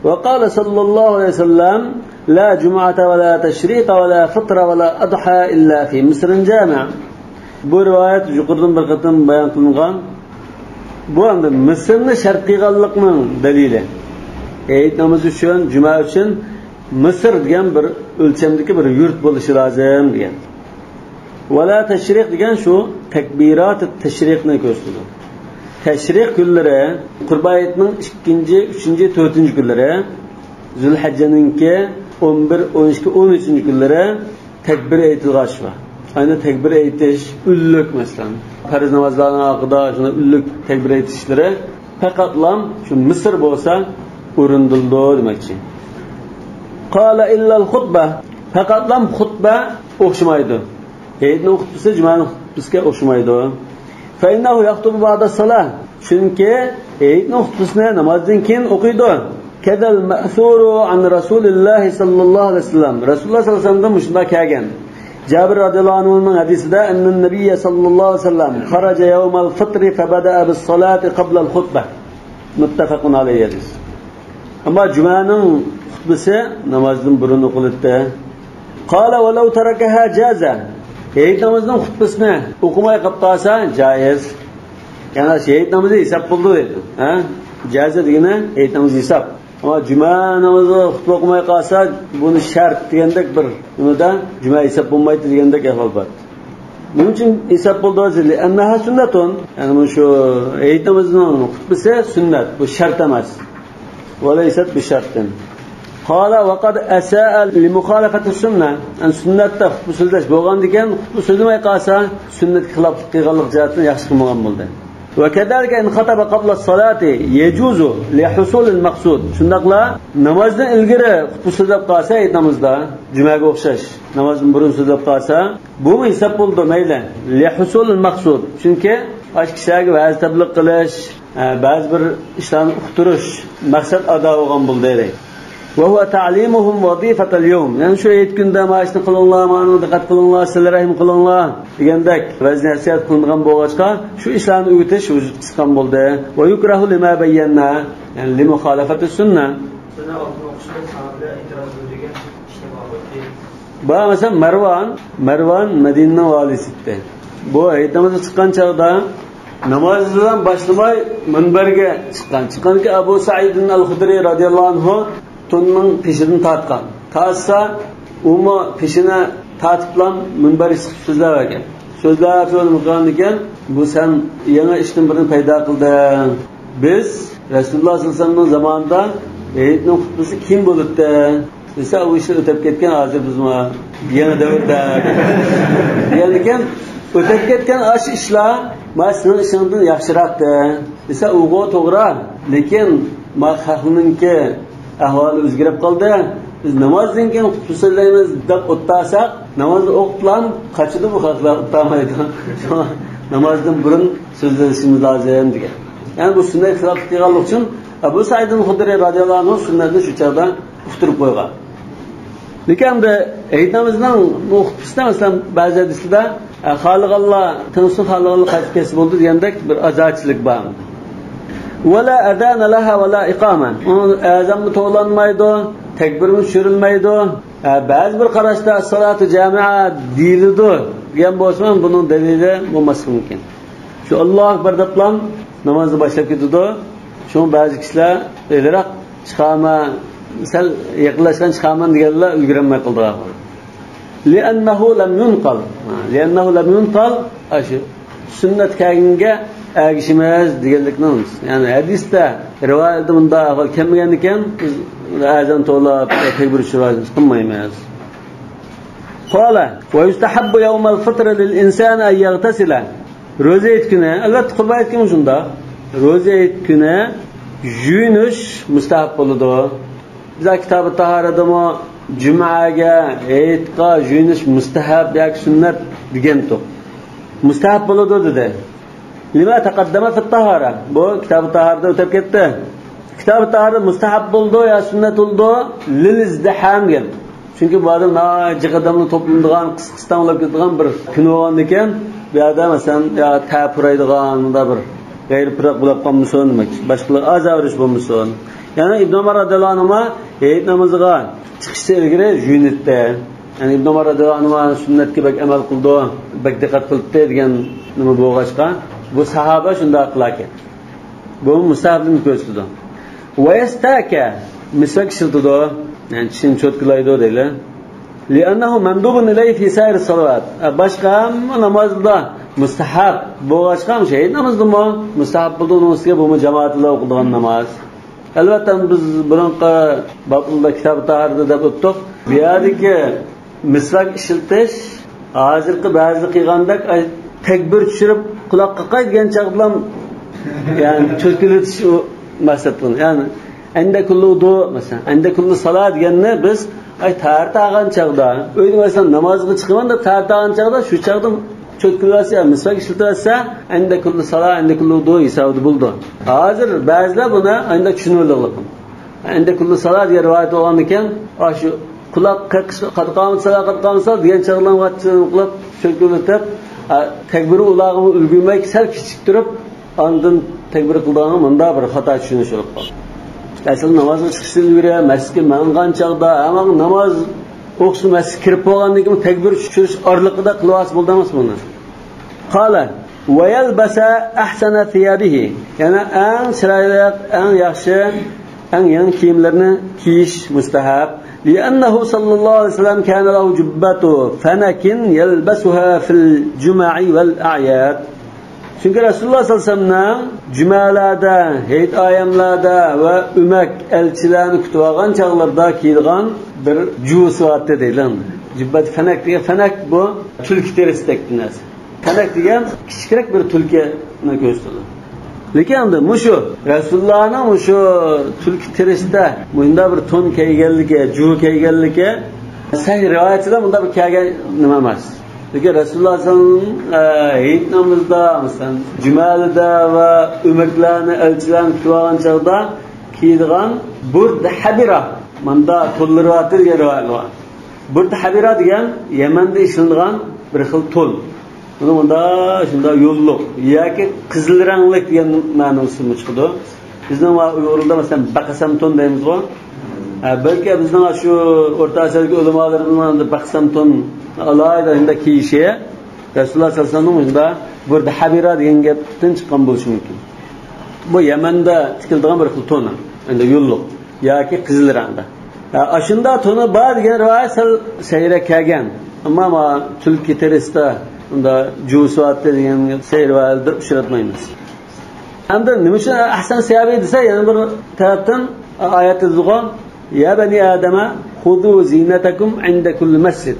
وقال صلى الله عليه وسلم: لا جمعة ولا تشريق ولا فطر ولا أضحى إلا في مصر جامع. بۇ رىۋايەت يۇقىرىدىن بىر قېتىم بايان قىلىنغان. بۇ ئەمدى مىسىرنى شەرت قىلغانلىقنىڭ دەلىلى. ھېيت نامىزى ئۈچۈن، جۈمە ئۈچۈن مىسىر دېگەن بىر ئۆلچەمدىكى بىر يۇرت بولۇشى لازىم دېگەن. ۋەلا تەشرىق دېگەن شۇ تەكبىرات تەشرىقنى كۆرسىتىدۇ. تەشرىق كۈنلىرى قۇربان ھېيتنىڭ ئىككىنچى، ئۈچىنچى، تۆتىنچى كۈنلىرى، زۇلھەججەنىڭكى ئون بىر، ئون ئىككى، ئون ئۈچىنچى كۈنلىرى تەكبىر ئېيتىلغاچ بار. ئەنە تەكبىر ئېيتىش، ئۈنلۈك مەسىلەن، پەرز نامازلارنىڭ ھەققىدە شۇنداق ئۈنلۈك تەكبىر ئېيتىشلىرى پەقەتلا شۇ مىسىر بولسا ئورۇندىلىدۇ دېمەكچى. قال إلا الخطبة. پەقەتلا خۇتبە ئوخشىمايدۇ. ھېيتنىڭ خۇتبىسى جۈمەنىڭ خۇتبىسىگە ئوخشىمايدۇ. فإنه يخطب بعد الصلاة. چۈنكى ھېيتنىڭ خۇتبىسىنى نامازدىن كېيىن ئوقۇيدۇ. كذا المأثور عن رسول الله صلى الله عليه وسلم. رەسۇلۇللاھ سەللەللاھۇ ئەلەيھى ۋەسەللەمدىن مۇشۇنداق كەلگەن. جابىر رەزىيەللاھۇ ئەنھۇنىڭ ھەدىسىدە، أن النبي صلى الله عليه وسلم خرج يوم الفطر فبدأ بالصلاة قبل الخطبة. مۇتتەپەقۇن ئەلەيھى ھەدىس. ئەمما جۈمەنىڭ خۇتبىسى نامازدىن بۇرۇن ئوقۇلاتتى. قال ولو تركها جاز. ھېيت نامىزىنىڭ خۇتبىسىنى ئوقۇماي قاپ قالسا جائىز. يەنى ھېيت نامىزى ھېساب بولىدۇ دەيدۇ. ھە؟ جازا دېگىنى ھېيت نامىزى ھېساب. ئەمما جۈمە نامىزىغا خۇتبە ئوقۇماي قالسا، بۇنى شەرت دېگەندەك بىر نېمىدە جۈمە ھېساب بولمايدۇ دېگەندەك ئەھۋال بار. نېمە ئۈچۈن ھېساب بولىدۇ؟ لأنها سنة. يەنى بۇ شۇ ھېيت نامىزىنىڭ خۇتبىسى سۈننەت، بۇ شەرت ئەمەس. وليست بشرط. قال وقد أساء لمخالفة السنة. يەنى سۈننەتتە خۇتبە سۆزلەش بولغاندىكىن، خۇتبە سۆزلىمەي قالسا، سۈننەتكە خىلاپلىق قىلغانلىق جەھەتتىن ياخشى قىلمىغان بولدى. وكذلك إن خطب قبل الصلاة يجوز لحصول المقصود. شۇنداقلا نامازدىن ئىلگىرى خۇتبە سۆزلەپ قالسا، ھېيت نامىزىدا، جۈمەگە ئوخشاش، نامازدىن بۇرۇن سۆزلەپ قالسا، بۇمۇ ھېساب بولىدۇ، مەيلى. لحصول المقصود. چۈنكى ئاشۇ كىشىلەرگە ۋەز تەبلىغ قىلىش، ئە، بەزى بىر ئىشلارنى ئۇقتۇرۇش مەقسەت ئادا بولغان بولدى دەيدۇ. وهو تعليمهم وظيفة اليوم. يەنى شۇ ھېيت كۈندە مانا شۇنى قىلىڭلار، مانا دىققەت قىلىڭلار، سىلە رەھىم قىلىڭلار دېگەندەك ۋەز نەسىھەت قىلىنغان بولغاچقا، شۇ ئىشلارنى ئۆگىتىش ۋۇجۇدقا چىققان بولدى. ويكره لما بينا، يەنى لمخالفة السنة. سىلەرنىڭ ئالدىن ئوقۇشىدا ساھابىلەر ئېتىراز بىلدۈرگەن ئىشلار بار بولدى. بار، مەسىلەن، مەرۋان، مەرۋان مەدىنىنىڭ ۋالىسى ئىدى. بۇ ھېيت نامىزى چىققان چاغدا نامازنى باشلىماي مۇنبەرگە چىققان. چىققاندىكىن ئەبۇ سەئىد ئەل خۇدرى رەزىيەللاھۇ ئەنھۇ تونىنىڭ پېشىدىن تارتقان. تارتسا، ئۇمۇ پېشىنى تارتىپلا مۇنبەرگە چىقىپ سۆزلەۋەرگەن. سۆزلەپ، سۆزلەپ قالغاندىكىن، بۇ سەن يېڭى ئىشتىن بىرنى پەيدا قىلدىڭ. بىز رەسۇلۇللاھ سەللەللاھۇ ئەلەيھى ۋەسەللەمنىڭ زامانىدا ھېيتنىڭ خۇتبىسى كېيىن بولاتتى دېسە، ئۇ ئىشلار ئۆتۈپ كەتكەن، ھازىر بىزمۇ يېڭى دەۋردە دېگەندىكىن، ئۆتۈپ كەتكەن ئاشۇ ئىشلار مانا سېنىڭ ئىشىڭدىن ياخشىراقتى دېسە، ئۇغۇ توغرا. لېكىن ما خەقنىڭكى ئەھۋالى ئۆزگىرىپ قالدى. بىز نامازدىن كېيىن خۇتبە سۆزلەيمىز دەپ ئولتۇرساق، نامازنى ئوقۇپلا قاچىدۇ بۇ خەقلەر، ئولتۇرمايدۇ. شۇڭا نامازدىن بۇرۇن سۆزلىشىمىز لازىم دېگەن. يەنى بۇ سۈننەتكە خىلاپلىق قىلغانلىقى ئۈچۈن ئەبۇ سەئىد خۇدرى رەزىيەللاھۇ ئەنھۇ سۈننەتنى شۇ چاغدا ئۇقتۇرۇپ قويغان. لېكىن ئەمدى ھېيت نامىزىنىڭ بۇ خۇتبىسىدا، مەسىلەن، بەزى ھەدىسلەردە، ئە، خالىغانلار تىڭشىسۇن، خالىغانلار قايتىپ كەتسە بولىدۇ دېگەندەك بىر ئازادىچىلىك بار. ۋەلا ئەزانە لەھا ۋەلا ئىقامە. ئۇنىڭ ئەزانمۇ توۋلانمايدۇ، تەكبىرمۇ چۈشۈرۈلمەيدۇ. ئە، بەزى بىر قاراشتا ئەسسالاتۇ جامىئە دېيىلىدۇ دېگەن بولسىمۇ، بۇنىڭ دەلىلى بولماسلىقى مۇمكىن. شۇ ئاللاھۇ ئەكبەر دەپلا نامازنى باشلاپ كېتىدۇ. شۇڭا بەزى كىشىلەر ئېلىراق چىقارمەن، سەل يېقىنلاشقان چىقارمەن دېگەنلەر ئۈلگۈرەلمەي قالدى. لأنه لم ينقل. لأنه لم ينقل، ئاشۇ سۈننەت كەلگەنگە ئەگىشىمىز دېگەنلىكنىڭ، يەنى ھەدىستە، رىۋايەتتە بۇنداق ئەھۋال كەلمىگەندىكىن، بىز ئەزان توۋلاپ، تەكبىر چۈشۈرۈپ قىلمايمىز. قال: ويستحب يوم الفطر للإنسان أن يغتسل. روزا ھېيت كۈنى، ئەلۋەتتە، قۇربان ھېيت كۈنى شۇنداق. روزا ھېيت كۈنى يۇيۇنۇش مۇستەھەب بولىدۇ. بىز كىتابى تاھارەتتىمۇ جۈمەگە، ھېيتقا يۇيۇنۇش مۇستەھەب ياكى سۈننەت دېگەنتۇق. مۇستەھەب بولىدۇ دېدى. لما تقدم في الطهارة. بۇ كىتابى تاھارەتتە ئۆتۈپ كەتتى. كىتابى تاھارەت مۇستەھەب بولىدۇ يا سۈننەت بولىدۇ؟ لىل ئىزدىھام دېگەن. چۈنكى بۇ يەردە ناھايىتى جىق ئادەملەر توپلىنىدىغان، قىس-، قىستاڭ بولۇپ كېتىدىغان بىر كۈن بولغاندىكىن، بۇ يەردە، مەسىلەن، يا تەر پۇرايدىغان، مۇنداق بىر غەيرىي پۇراق بولۇپ قالمىسۇن دېمەكچى. باشقىلار ئازار بېرىش بولمىسۇن. يەنى ئىبن ئۆمەر رەزىياللاھۇ ئەنھۇما ھېيت نامىزىغا چىقىشتىن ئىلگىرى يۇيۇناتتى. يەنى ئىبن ئۆمەر رەزىياللاھۇ ئەنھۇما سۈننەتكە بەك ئەمەل قىلىدۇ، بەك دىققەت قىلاتتى دېگەن نېمە بولغاچقا، بۇ ساھابە شۇنداق قىلاركەن. بۇ مۇستەھەبلىكنى كۆرسىتىدۇ. ويستاك، مىسۋاك ئىشلىتىدۇ. يەنى چىشىنى چوتكىلايدۇ دەيلى. لأنه مندوب إليه في سائر الصلوات. باشقا ھەممە نامازدا مۇستەھەب بولغاچقا، مۇشۇ ھېيت نامىزىدىمۇ مۇستەھەب بولىدۇ، ئۇنىڭ ئۈستىگە بۇمۇ جامائەت بىلەن ئوقۇلىدىغان ناماز. ئەلۋەتتە، بىز بۇرۇنقى بابلاردا كىتاب تاھارەتتە دەپ ئۆتتۇق. بۇ يەردىكى مىسۋاك ئىشلىتىش، ھازىرقى بەزىلەر قىلغاندەك، ئاي، تەكبىر چۈشۈرۈپ قۇلاق قاقاي دېگەن چاغدىلا، يەنى چۆكۈلۈتۈش ئۇ مەقسەت بۇنى. يەنى، عند كل وضوء، مەسىلەن، عند كل صلاة دېگەننى بىز، ئاي، تاھارەت ئالغان چاغدا، ئۆيدە، مەسىلەن، نامازغا چىقىمەن دەپ تاھارەت ئالغان چاغدا، شۇ چاغدا چۆكۈلۈۋەتسە، مىسۋاك ئىشلىتىۋەتسە، عند كل صلاة، عند كل وضوء ھېسابىدا بولىدۇ. ھازىر بەزىلەر بۇنى ئانداق چۈشىنىۋېلىدۇ. عند كل صلاة دېگەن رىۋايەت بولغاندىكىن، ئاشۇ قۇلاق قېقىش، قەد قامەتىس سالا، قەد قامەتىس سالا دېگەن چاغلارغا قۇلاق چۆكۈۋېتىپ، تەكبىر ئۇلارغىمۇ ئۈلگۈرمەي سەل كېچىكتۈرۈپ، ئاندىن تەكبىر قىلىدىغانغا مۇنداق بىر خاتا چۈشىنىش بولۇپ قالدى. ئەسلى نامازغا چىقىشتىن ئىلگىرى مەسچىتكە ماڭغان چاغدا، ھەم ناماز ئوقۇشقا مەسچىتكە كىرىپ بولغاندىن كېيىن تەكبىر چۈشۈرۈش ئارىلىقىدا قىلىۋالسا بولىدۇ ئەمەسمۇ بۇنى؟ قال: ويلبس أحسن ثيابه. يەنى ئەڭ چىرايلىق، ئەڭ ياخشى، ئەڭ يېڭى كىيىملەرنى كىيىش مۇستەھەب. لأنه صلى الله عليه وسلم كان له جبة فنك يلبسها في الجمع والأعياد. چۈنكى رەسۇلۇللاھ سەللەللاھۇ ئەلەيھى ۋەسەللەمنىڭ جۈمەلەردە، ھېيت ئايەملەردە ۋە ئۆمەك ئەلچىلەرنى كۈتۈۋالغان چاغلىرىدا كىيىدىغان بىر جۇۋىسى بار ئىدى دەيدۇ. جۇببەت فەنەك دېگەن، فەنەك بۇ تۈلكە تېرىسىدەك بىر نەرسە. فەنەك دېگەن كىچىكرەك بىر تۈلكىنى كۆرسىتىدۇ. لېكىن ئەمدى مۇشۇ رەسۇلۇللاھنىڭ مۇشۇ تۈلكە تېرىسىدە مۇنداق بىر تون كىيگەنلىكى، جۇۋا كىيگەنلىكى سەھىھ رىۋايەتچىلەر مۇنداق بىر كىيگەن نېمە ئەمەس. لېكىن رەسۇلۇللاھ سەللەللاھۇ ئەلەيھى ۋەسەللەم، ئە، ھېيت نامىزىدا، مەسىلەن، جۈمەلىدە ۋە ئۆمەكلەرنى، ئەلچىلەرنى كۈتۈۋالغان چاغدا كىيىدىغان بۇردە ھەبىرە، ماندا تونلىرى بار دېگەن رىۋايەت بار. بۇردە ھەبىرە دېگەن يەمەندە ئىشلىنىدىغان بىر خىل تون. بۇنى مۇنداق، شۇنداق يوللۇق ياكى قىزىل رەڭلىك دېگەن مەنىسىمۇ چىقىدۇ. بىزنىڭ ۋە ئۇيغۇرلاردا، مەسىلەن، بەقەسەم تون دەيمىزغۇ. ھە، بەلكى بىزنىڭ شۇ ئورتا ئاسىيادىكى ئۆلىمالىرىمىزنىڭ ئەمدى بەقەسەم تون ئالاھىدە شۇنداق كىيىشى رەسۇلۇللاھ سەللەللاھۇ ئەلەيھى ۋەسەللەمنىڭ مۇشۇنداق بۇردە ھەبىرە دېگەن گەپتىن چىققان بولۇشى مۇمكىن. بۇ يەمەندە تىكىلىدىغان بىر خىل تون، ئەمدى يوللۇق ياكى قىزىل رەڭدە. ھە، ئاشۇنداق تونى بار دېگەن رىۋايەت سەل سەھىھرەك كەلگەن. ئەمما ما تۈلكە تېرىسىدا ئۇنداق جۇۋىسى بار دېگەن سەھىھ رىۋايەتلەردە ئۇچراتمايمىز. ئەمدى نېمە ئۈچۈن ئەھسەن سىيابى دېسە، يەنە بىر تەرەپتىن ئايەت دېدىغۇ، يا بني آدم خذوا زينتكم عند كل مسجد.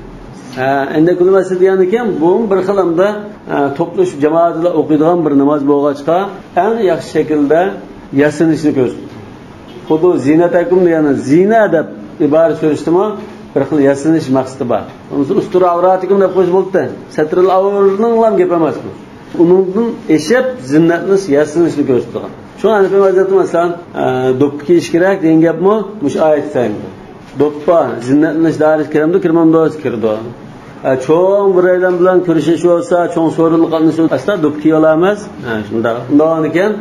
ھە، عند كل مسجد دېگەندىكىن بۇ بىر خىل ئەمدى، ھە، توپلىشىپ جامائەت بىلەن ئوقۇيدىغان بىر ناماز بولغاچقا، ئەڭ ياخشى شەكىلدە ياسىنىشنى كۆرسىتىدۇ. خۇدۇ زىنەتەكۇم دېگەن زىنە دەپ ئىبارە سۈرۈشتىمۇ بىر خىل ياسىنىش مەقسىتى بار. بولمىسا ئۇستۇر ئەۋراتىكۇم دەپ قويسا بولدى. سەترىل ئەۋرىنىڭلام گېپى ئەمەس بۇ. ئۇنىڭدىن ئېشىپ زىننەتنى، ياسىنىشنى كۆرسىتىدىغان. شۇڭا ھەنىفىي مەزھەپتە، مەسىلەن، ئە، دوپپا كىيىش كېرەك دېگەن گەپمۇ مۇشۇ ئايەت تۈپەيلىدىن. دوپپا زىننەتلىنىش دائىرىسىگە كىرەمدۇ، كىرمەمدۇ؟ كىرىدۇ. ئە، چوڭ بىرەيلەن بىلەن كۆرۈشۈش بولسا، چوڭ سورۇنلارغا قاتنىشىش بولسا، ئەسلا دوپپا كىيىۋالامىز. ھە، شۇنداق. شۇنداق بولغاندىكىن،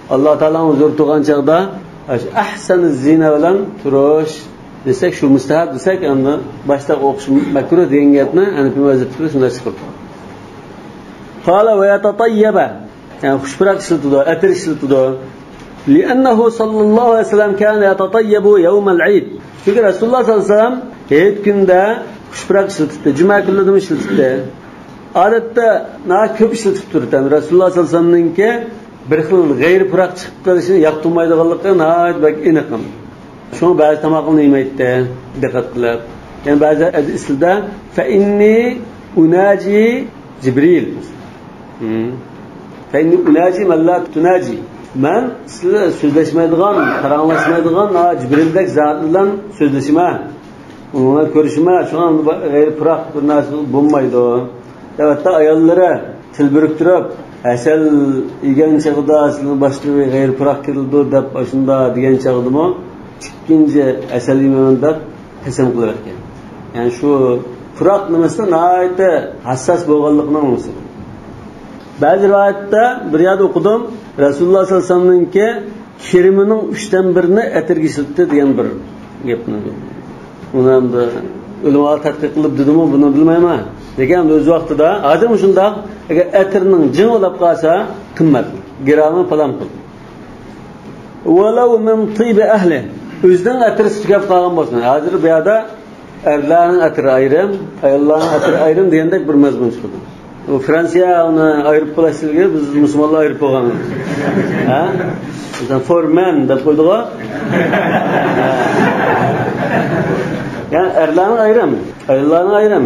ئاللا تائالانىڭ ھۇزۇرىدا تۇرغان چاغدا، ئەش-، ئەھسەنى زىنە بىلەن تۇرۇش دېسەك، شۇ مۇستەھەب دېسەك، ئەمدى باشتا ئوقۇش مەكرۇھ دېگەن گەپنى ھەنىفىي مەزھەپتە شۇنداق چىقىرىدۇ. قال ويتطيب. يەنى خۇش پۇراق ئىشلىتىدۇ، ئەتىر ئىشلىتىدۇ. لأنه صلى الله عليه وسلم كان يتطيب يوم العيد. چۈنكى رەسۇلۇللاھ سەللەللاھۇ ئەلەيھى ۋەسەللەم ھېيت كۈنىدە خۇش پۇراق ئىشلىتىپتۇ، جۈمە كۈنلىرىدىمۇ ئىشلىتىپتۇ. ئادەتتە ناھايىتى كۆپ ئىشلىتىپ تۇرىدۇ. رەسۇلۇللاھ سەللەللاھۇ ئەلەيھى ۋەسەللەمنىڭكى بىر خىل غەيرىي پۇراق چىقىپ قېلىشىنى ياقتۇرمايدىغانلىقى ناھايىتى بەك ئېنىق. شۇڭا بەزى تاماقلارنى يېمەيتتى، دىققەت قىلىپ. يەنە بەزى ھەدىسلىدە، فەئىننى ئۇناجى جىبرىل. فەئىننى ئۇناجى مەن لا تۇناجى. مەن سىلەر سۆزلەشمەيدىغان، پاراڭلاشمايدىغان، ھا، جىبرىلدەك زات بىلەن سۆزلىشىمەن. ئۇنىڭ بىلەن كۆرۈشىمەن، شۇڭا غەيرىي پۇراق بىر نەرسە بولمايدۇ. ئەلۋەتتە، ئاياللىرى تىل بىرىكتۈرۈپ، ھەسەل يېگەن چېغىدا سىلىنىڭ باشقا بىر غەيرىي پۇراق كېلىدۇ دەپ، ئاشۇنداق دېگەن چاغدىمۇ، ئىككىنچى ھەسەل يېمەيمەن دەپ قەسەم قىلىۋەتكەن. يەنى شۇ پۇراق نېمىسىنى ناھايىتى ھەسساس بولغانلىقىنىڭ نېمىسى. بەزى رىۋايەتتە بىر يەردە ئوقۇدۇم، رەسۇلۇللاھ سەللەللاھۇ ئەلەيھى ۋەسەللەمنىڭكى كىرىمىنىڭ ئۈچتىن بىرىنى ئەتىرگە ئىشلىتىپتۇ دېگەن بىر گەپنى. ئۇنى ئەمدى ئۆلىمالار تەتقىق قىلىپ دېدىمۇ، بۇنى بىلمەيمەن. لېكىن ئەمدى ئۆز ۋاقتىدا، ھازىرمۇ شۇنداق، ئەگەر ئەتىرنىڭ جىڭى ئۇلاپ قالسا، قىممەت، گىرامى پالان پۇل. ۋەلەۋ مىن تىيبى ئەھلى، ئۆزىنىڭ ئەتىرى تۈگەپ قالغان بولسۇن. ھازىر بۇ يەردە ئەرلەرنىڭ ئەتىرى ئايرىم، ئاياللارنىڭ ئەتىرى ئايرىم دېگەندەك بىر مەزمۇن چىقىدۇ. ئۇ فرانسىيە ئۇنى ئايرىپ بولۇشلىرىگە بىز مۇسۇلمانلار ئايرىپ بولغان. ھە؟ مىسال، فور مەن دەپ قويدۇق. يەنى ئەرلەرنىڭ ئايرىم، ئاياللارنىڭ ئايرىم.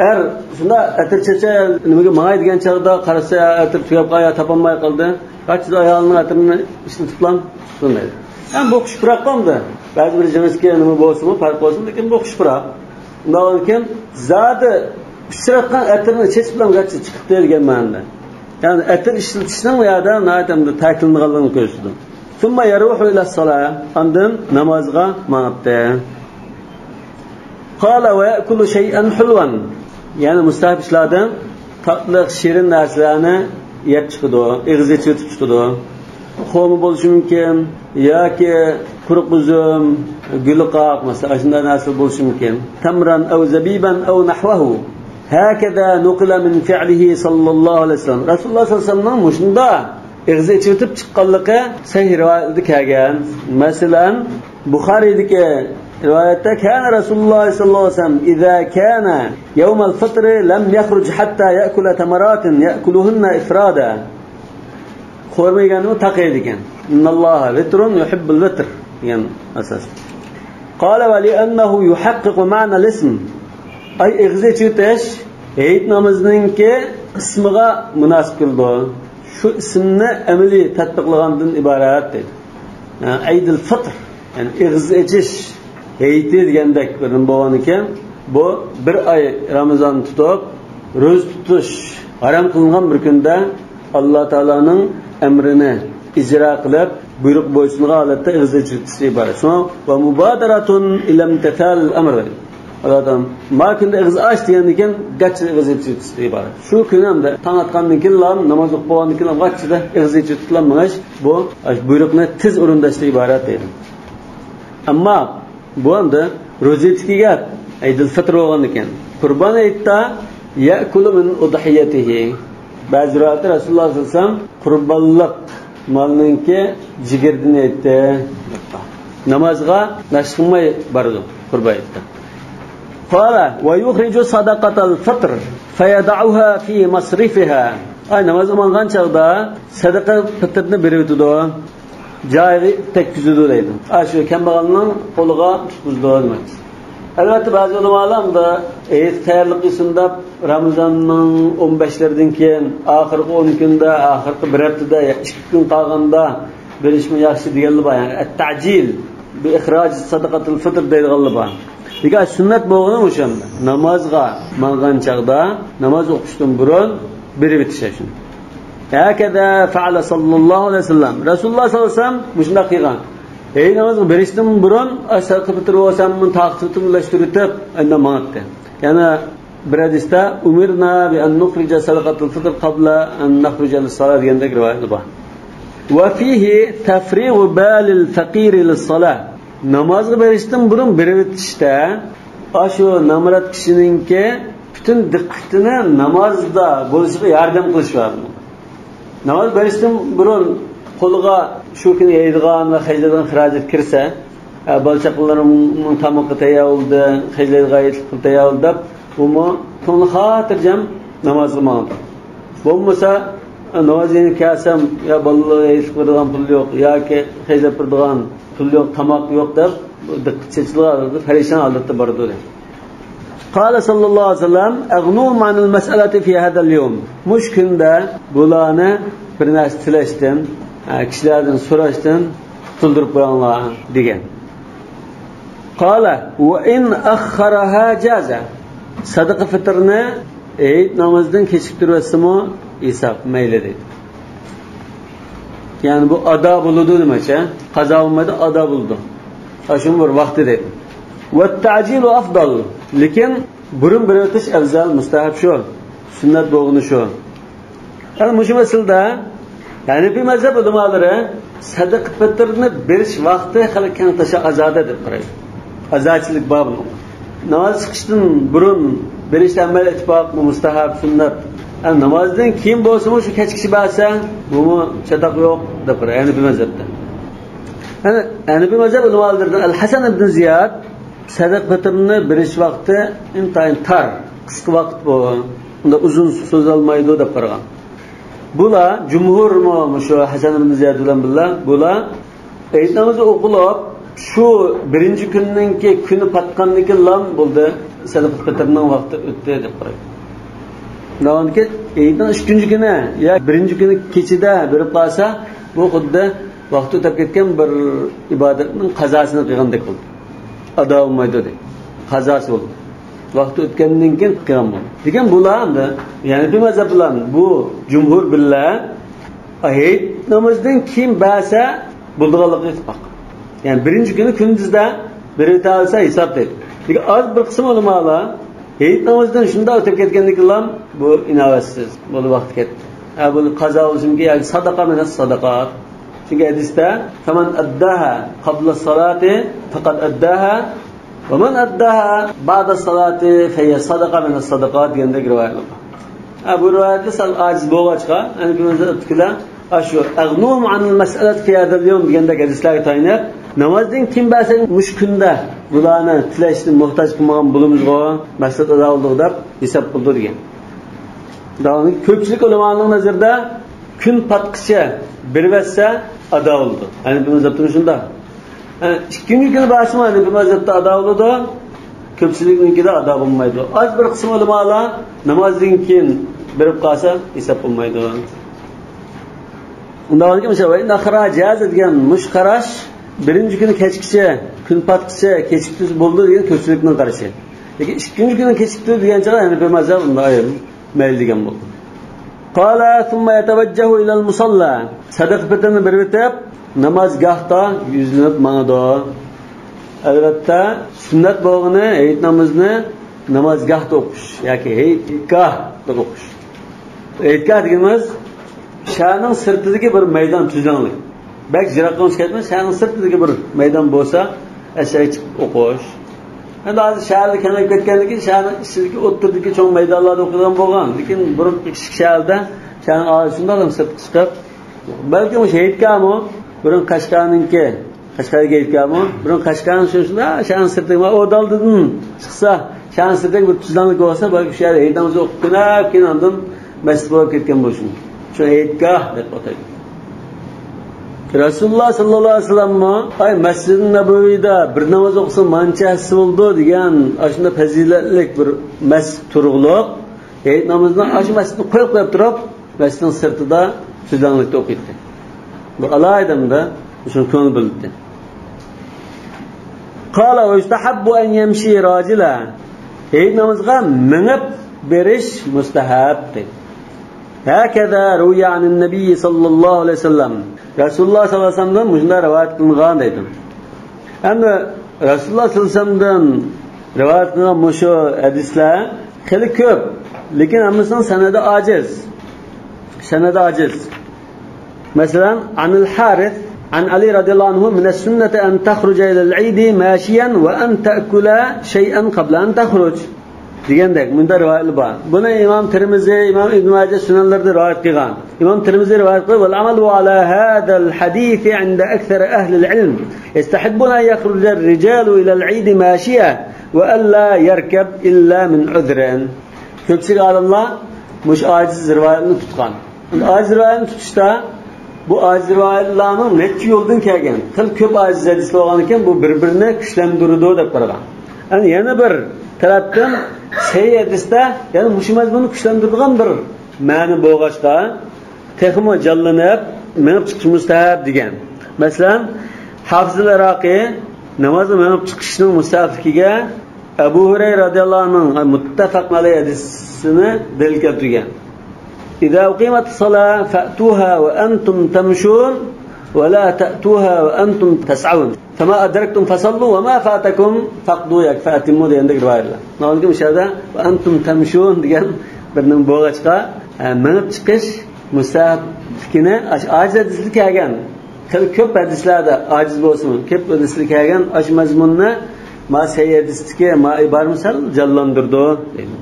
ئەر شۇنداق ئەتىر چېچە، نېمىگە ماڭاي دېگەن چاغدا قارىسا، ئەتىر تۈگەپ قالدى، تاپالماي قالدى. قاچىدا ئايالىنىڭ ئەتىرىنى ئىشلىتىپلا تۇتۇلمايدۇ. ھەم بۇ خۇش پۇراق بولمىدى. بەزى بىر جىنسكى نېمە بولسىمۇ، پەرق بولسىمۇ، لېكىن بۇ خۇش پۇراق. ئۇنداق بولغاندىكىن، زادى ئۇچراتقان ئەتىرنى چېچىپلا گاچا چىقىپتۇ دېگەن مەنىدە. يەنى ئەتىر ئىشلىتىشنىڭ بۇ يەردە ناھايىتى تەكىتلىنىدىغانلىقىنى كۆرسىتىدۇ. ثم يروح إلى الصلاة، ئاندىن نامازغا ماڭاتتى. قال ويأكل شيئا حلوا، يەنى مۇستەھەب ئىشلاردىن تاتلىق، شېرىن نەرسىلەرنى يەپ چىقىدۇ، ئېغىز ئېچىۋېتىپ چىقىدۇ. خورما بولۇشى مۇمكىن ياكى قۇرۇق ئۈزۈم، گۈلقاق، مەسىلەن، ئاشۇنداق نەرسە بولۇشى مۇمكىن. تمرا أو زبيبا أو نحوه، هكذا نقل من فعله صلى الله عليه وسلم. رەسۇلۇللاھ سەللەللاھۇ ئەلەيھى ۋەسەللەمنىڭ مۇشۇنداق ئېغىز ئېچىۋېتىپ چىققانلىقى سەھىھ رىۋايەتلەردە كەلگەن. مەسىلەن، بۇخارىدىكى رىۋايەتتە، كان رسول الله صلى الله عليه وسلم إذا كان يوم الفطر لم يخرج حتى يأكل تمرات يأكلهن إفرادا. خورما يېگەندىمۇ تاق يەيدىكەن. إن الله وتر يحب الوتر دېگەن ئاساس. قال ولأنه يحقق معنى الاسم. ئاي، ئېغىز ئېچىۋېتىش ھېيت نامىزىنىڭكى ئىسمىغا مۇناسىپ كېلىدۇ. شۇ ئىسىمنى ئەمەلىي تەتبىقلىغاندىن ئىبارەت دەيدۇ. يەنى ئەيدىل فىتر، يەنى ئېغىز ئېچىش ھېيتى دېگەندەك بىر نېمە بولغاندىكىن، بۇ بىر ئاي رامىزان تۇتۇپ، روزا تۇتۇش ھارام قىلىنغان بىر كۈندە ئاللا تائالانىڭ ئەمرىنى ئىجرا قىلىپ، بۇيرۇق بويسۇنغان ھالەتتە ئېغىز ئېچىۋېتىشتىن ئىبارەت. شۇڭا، ومبادرة إلى امتثال الأمر. ئاللا تائالا، ما كۈندە ئېغىز ئاچ دېگەندىن كېيىن، گاچچىدا ئېغىز ئېچىۋېتىشتىن ئىبارەت. شۇ كۈنى ھەمدە تاڭ ئاتقاندىن كېيىنلا، ناماز ئوقۇپ بولغاندىن كېيىن، گاچچىدا ئېغىز ئېچىۋېتىپلا مېڭىش، بۇ، ئاشۇ بۇيرۇقنى تېز ئورۇنداشتىن ئىبارەت دەيدۇ. ئەمما بۇ ئەمدى روزىدىكى گەپ، ئەيدىل فىتر بولغاندىكىن. قۇربان ھېيتتا يەئكۇلۇ مىن ئۇدھىيەتىھى. بەزى رىۋايەتتە رەسۇلۇللاھ سەللەللاھۇ ئەلەيھى ۋەسەللەم قۇربانلىق مالنىڭكى جىگىرىدىن يەيتتى. نامازغا ناشتا قىلماي بارىدۇ قۇربان ھېيتتا. قال ويخرج صدقة الفطر فيضعها في مصرفها. ئاي، نامازغا ماڭغان چاغدا سەدىقە پىتىرنى بېرىۋېتىدۇ. جايىغا تەگكۈزىدۇ دەيدۇ. ئاشۇ كەمبەغەلنىڭ قولىغا تۇتقۇزىدۇ دېمەكچى. ئەلۋەتتە، بەزى ئۆلىمالار ئۇندا ھېيت تەييارلىق قىلسۇن دەپ، رامىزاننىڭ ئون بەشلىرىدىن كېيىن، ئاخىرقى ئون كۈندە، ئاخىرقى بىر ھەپتىدە، يا ئىككى كۈن قالغاندا بېرىشمۇ ياخشى دېگەنلەر بار. يەنى ئەتتەجىل بىئىخراج سەدىقەتىل فىتر دەيدىغانلار بار. لېكىن سۈننەت بولغىنى مۇشۇ. نامازغا ماڭغان چاغدا، ناماز ئوقۇشتىن بۇرۇن بېرىۋېتىش شۇنى. هكذا فعل صلى الله عليه وسلم. رەسۇلۇللاھ سەللەللاھۇ ئەلەيھى ۋەسەللەم مۇشۇنداق قىلغان. ھەي، نامازغا بېرىشتىن بۇرۇن، ئاي، سەدىقە پىتىر بولسا، بۇنى تاقىتىپ ئۆتۈپ، ئاندىن ماڭاتتى. يەنە بىر ھەدىستە، أمرنا بأن نخرج صدقة الفطر قبل أن نخرج للصلاة دېگەندەك رىۋايەتلەر بار. وفيه تفريغ بال الفقير للصلاة. نامازغا بېرىشتىن بۇرۇن بېرىۋېتىشتە، ئاشۇ نامرات كىشىنىڭكى پۈتۈن دىققىتىنى نامازدا بولۇشىغا ياردەم قىلىش بار. ناماز بېرىشتىن بۇرۇن قولىغا شۇ كۈنى يەيدىغان ۋە خەجلەيدىغان خىراجەت كىرسە، ئە، بالا-چاقىلىرىمنىڭ تامىقى تەييار بولدى، خەجلەيدىغان يەرلىك پۇل تەييار بولدى دەپ، ئۇمۇ كۆڭلى خاتىرجەم نامازغا ماڭىدۇ. بولمىسا، ناماز يېنىپ كەلسەم، يا بالىلارغا ھېيتلىق بېرىدىغان پۇل يوق، ياكى خەجلەپ بېرىدىغان پۇل يوق، تاماق يوق دەپ، دىققىتى چېچىلغان ھالەتتە، پەرىشان ھالەتتە بارىدۇ دەيدۇ. قال صلى الله عليه وسلم: أغنوهم عن المسألة في هذا اليوم. مۇشۇ كۈندە بۇلارنى بىر نەرسە تىلەشتىن، ئە، كىشىلەردىن سوراشتىن قۇتۇلدۇرۇپ قويۇڭلار دېگەن. قال: وإن أخرها جاز. سەدىقە پىتىرنى ھېيت نامىزىدىن كېچىكتۈرۈۋەتسىمۇ ھېساب، مەيلى دەيدۇ. يەنى بۇ ئادا بولىدۇ دېمەكچى. قازا بولمايدۇ، ئادا بولىدۇ. ئاشۇنىڭ بىر ۋاقتى دەيدۇ. والتعجيل أفضل. لېكىن بۇرۇن بېرىۋېتىش ئەۋزەل، مۇستەھەب شۇ. سۈننەت بولغىنى شۇ. ئەنە مۇشۇ مەسىلىدە ھەنىفىي مەزھەپ ئۆلىمالىرى سەدىقە پىتىرنى بېرىش ۋاقتى خېلى كەڭ تاشا ئازادە دەپ قارايدۇ. ئازادىچىلىك بار بۇنىڭدا. ناماز چىقىشتىن بۇرۇن بېرىشتە ھەممەيلەن ئىتتىپاق، بۇ مۇستەھەب، سۈننەت. ئەنە نامازدىن كېيىن بولسىمۇ شۇ كەچكىچە بەرسە، بۇمۇ چاتاق يوق دەپ قارايدۇ ھەنىفىي مەزھەپتە. ئەنە ھەنىفىي مەزھەپ ئۆلىمالىرىدىن ئەل ھەسەن ئىبن زىياد سەدىقە پىتىرنى بېرىش ۋاقتى ئىنتايىن تار، قىسقا ۋاقىت بۇ. ئۇنداق ئۇزۇن سوزۇلمايدۇ دەپ قارىغان. بۇلار، جۇمھۇرمۇ مۇشۇ ھەسەن ئىبن زىياد بىلەن بىللە، بۇلار ھېيت نامىزى ئوقۇلۇپ، شۇ بىرىنچى كۈننىڭكى كۈنى پاتقاندىن كېيىنلا بولدى، سەدىقە پىتىرنىڭ ۋاقتى ئۆتتى دەپ قارايدۇ. داۋامىدىكى ھېيتنىڭ ئىككىنچى كۈنى يا بىرىنچى كۈنى كېچىدە بېرىپ قالسا، بۇ خۇددى ۋاقتى ئۆتۈپ كەتكەن بىر ئىبادەتنىڭ قازاسىنى قىلغاندەك بولدى. ئادا بولمايدۇ دەيدۇ. قازاسى بولدى. ۋاقتى ئۆتكەندىن كېيىن قىلغان بولدى. لېكىن بۇلار ئەمدى، يەنى بۇ مەزھەپ بىلەن بۇ جۇمھۇر بىللە ھېيت نامىزىدىن كېيىن بەرسە بولىدىغانلىقىغا ئىتتىپاق. يەنى بىرىنچى كۈنى كۈندۈزدە بېرىۋېتەلىسە ھېساب دەيدۇ. لېكىن ئاز بىر قىسىم ئۆلىمالار ھېيت نامىزىدىن شۇنداق ئۆتۈپ كەتكەندىن كېيىنلا بۇ ئىناۋەتسىز، بولدى، ۋاقتى كەتتى. ھە، بۇنى قازا بولسۇنكى ياكى سەدەقە مىنەس سەدەقات. چۈنكى ھەدىستە: فمن أداها قبل الصلاة فقد أداها، ومن أداها بعد الصلاة فهي صدقة من الصدقات دېگەندەك رىۋايەتلەر بار. ھە، بۇ رىۋايەتتە سەل ئاجىز بولغاچقا، ھەنىفىي مەزھەپتىكىلەر ئاشۇ أغنوهم عن المسألة في هذا اليوم دېگەندەك ھەدىسلەرگە تايىنىپ، نامازدىن كېيىن بەرسەك مۇشۇ كۈندە بۇلارنى تىلەشتىن موھتاج قىلمىغان بولىمىزغۇ، مەقسەت ئادا بولدى دەپ ھېساب قىلىدۇ دېگەن. داۋامىدا كۆپچىلىك ئۆلىمانىڭ نەزىرىدە كۈن پاتقىچە بېرىۋەتسە ئادا بولىدۇ. ھەنىفىي مەزھەپتىمۇ شۇنداق. ھە، ئىككىنچى كۈنى بەرسىمۇ ھەنىفىي مەزھەپتە ئادا بولىدۇ. كۆپچىلىكنىڭكىدە ئادا بولمايدۇ. ئاز بىر قىسىم ئۆلىمالار نامازدىن كېيىن بېرىپ قالسا ھېساب بولمايدۇ. ئۇنداق بولغاندىكىن مۇشۇ ۋە ئىن ئەخخەرھا جازە دېگەن مۇشۇ قاراش بىرىنچى كۈنى كەچكىچە، كۈن پاتقىچە كېچىكتۈرسە بولىدۇ دېگەن كۆپچىلىكنىڭ قارىشى. لېكىن ئىككىنچى كۈنى كېچىكتۈر دېگەن چاغدا ھەنىفىي مەزھەپ ئۇنداق ئايرىم مەيلى دېگەن بولدى. قال ثم يتوجه إلى المصلى. سەدىقە پىتىرنى بېرىۋېتىپ، نامازگاھتا يۈزلىنىپ ماڭىدۇ. ئەلۋەتتە، سۈننەت بولغىنى ھېيت نامىزىنى نامازگاھتا ئوقۇش ياكى ھېيتگاھتا ئوقۇش. ھېيتگاھ دېگىنىمىز شەھەرنىڭ سىرتىدىكى بىر مەيدان، تۈزلەڭلىك. بەك يىراققا كەتمەي، شەھەرنىڭ سىرتىدىكى بىر مەيدان بولسا، ئەشەگە چىقىپ ئوقۇش. ئەمدى ھازىر شەھەرلەر كېڭىيىپ كەتكەندىن كېيىن، شەھەرنىڭ ئىچىدىكى، ئوتتۇرىدىكى چوڭ مەيدانلاردا ئوقۇيدىغان بولغان. لېكىن بۇرۇنقى كىچىك شەھەردە، شەھەرنىڭ ئارىسى شۇنداق سىرتقا چىقىپ، بەلكىم مۇشۇ ھېيتگاھمۇ بۇرۇن قەشقەرنىڭكى، قەشقەردىكى ھېيتگاھمۇ بۇرۇن قەشقەرنىڭ شۇ، شۇنداق شەھەرنىڭ سىرتىغا ئوردالدىدىن چىقسا، شەھەرنىڭ سىرتىدىكى بىر تۈزلەڭلىك بولسا، بەلكى شۇ يەردە ھېيت نامىزى ئوقۇپ، كۈنەپ كېيىن ئاندىن مەسچىت بولۇپ كەتكەن بولۇشى مۇمكىن. شۇ ھېيتگاھ دەپ ئاتايدۇ. رەسۇلۇللاھ ساللاللاھۇ ئەلەيھى ۋەسەللەممۇ، ئاي، مەسجىدى نەبەۋىدە بىر ناماز ئوقۇسا مانچە ھەسسە بولىدۇ دېگەن ئاشۇنداق پەزىلەتلىك بىر مەسچىت تۇرغۇلۇق، ھېيت نامىزىنى ئاشۇ مەسچىتنى قويۇپ قويۇپ تۇرۇپ، مەسچىتنىڭ سىرتىدا تۈزلەڭلىكتە ئوقۇيتتى. بۇ ئالاھىدە شۇنى كۆڭۈل بۆلەتتى. قال ويستحب أن يمشي راجلا. ھېيت نامىزىغا مېڭىپ بېرىش مۇستەھەب دەيدۇ. هكذا روي عن النبي صلى الله عليه وسلم. رەسۇلۇللاھ ساللاللاھۇ ئەلەيھى ۋەسەللەمدىن مۇشۇنداق رىۋايەت قىلىنغان دەيدۇ. ئەمدى رەسۇلۇللاھ ساللاللاھۇ ئەلەيھى ۋەسەللەمدىن رىۋايەت قىلىنغان مۇشۇ ھەدىسلەر خېلى كۆپ، لېكىن ھەممىسىنىڭ سەنەدى ئاجىز. سەنەدى ئاجىز. مەسىلەن، عن الحارث عن علي رضي الله عنه: من السنة أن تخرج إلى العيد ماشيا وأن تأكل شيئا قبل أن تخرج. دېگەندەك، مۇنداق رىۋايەتلەر بار. بۇنى ئىمام تىرمىزى، ئىمام ئىبن ماجە سۈنەنلىرىدە رىۋايەت قىلغان. ئىمام تىرمىزى رىۋايەت قىلىپ، والعمل على هذا الحديث عند أكثر أهل العلم، يستحبون أن يخرج الرجال إلى العيد ماشيا وألا يركب إلا من عذر. كۆپچىلىك ئالىملار مۇشۇ ئاجىز رىۋايەتنى تۇتقان. ئاجىز رىۋايەتنى تۇتۇشتا، بۇ ئاجىز رىۋايەتلەرنىڭ نەچچە يولدىن كەلگەن، خېلى كۆپ ئاجىز ھەدىس بولغان ئىكەن، بۇ بىر-بىرىنى كۈچلەندۈرىدۇ دەپ قارىغان. ئەمدى يەنە بىر تەرەپتىن، سەھىھ ھەدىستە يەنە مۇشۇ مەزمۇننى كۈچلەندۈرىدىغان بىر مەنە بولغاچقا، تېخىمۇ جانلىنىپ، مېڭىپ چىقىش مۇستەھەب دېگەن. مەسىلەن، ھافىز ئىراقىي نامازغا مېڭىپ چىقىشنىڭ مۇستەھەبلىكىگە ئەبۇ ھۇرەيرە رەزىياللاھۇ ئەنھۇنىڭ مۇتتەپەقۇن ئەلەيھى ھەدىسىنى دەلىل كەلتۈرگەن. إذا أقيمت الصلاة فأتوها وأنتم تمشون ولا تأتوها وأنتم تسعون. فما أدركتم فصلوا وما فاتكم فاقضوا ياكى فأتموا دېگەندەك رىۋايەتلەر. مانا مۇشۇ يەردە وأنتم تمشون دېگەن بىرنىڭ بولغاچقا، ھە، مېڭىپ چىقىش مۇستەھەبلىكىنى ئاش-، ئاجىز ھەدىسىدە كەلگەن. خېلى كۆپ ھەدىسلەردە ئاجىز بولسىمۇ، كۆپ ھەدىسلەردە كەلگەن ئاشۇ مەزمۇننى ما سەھىھ ھەدىستىكى ما ئىبارە مىسال جانلاندۇرىدۇ دەيدۇ.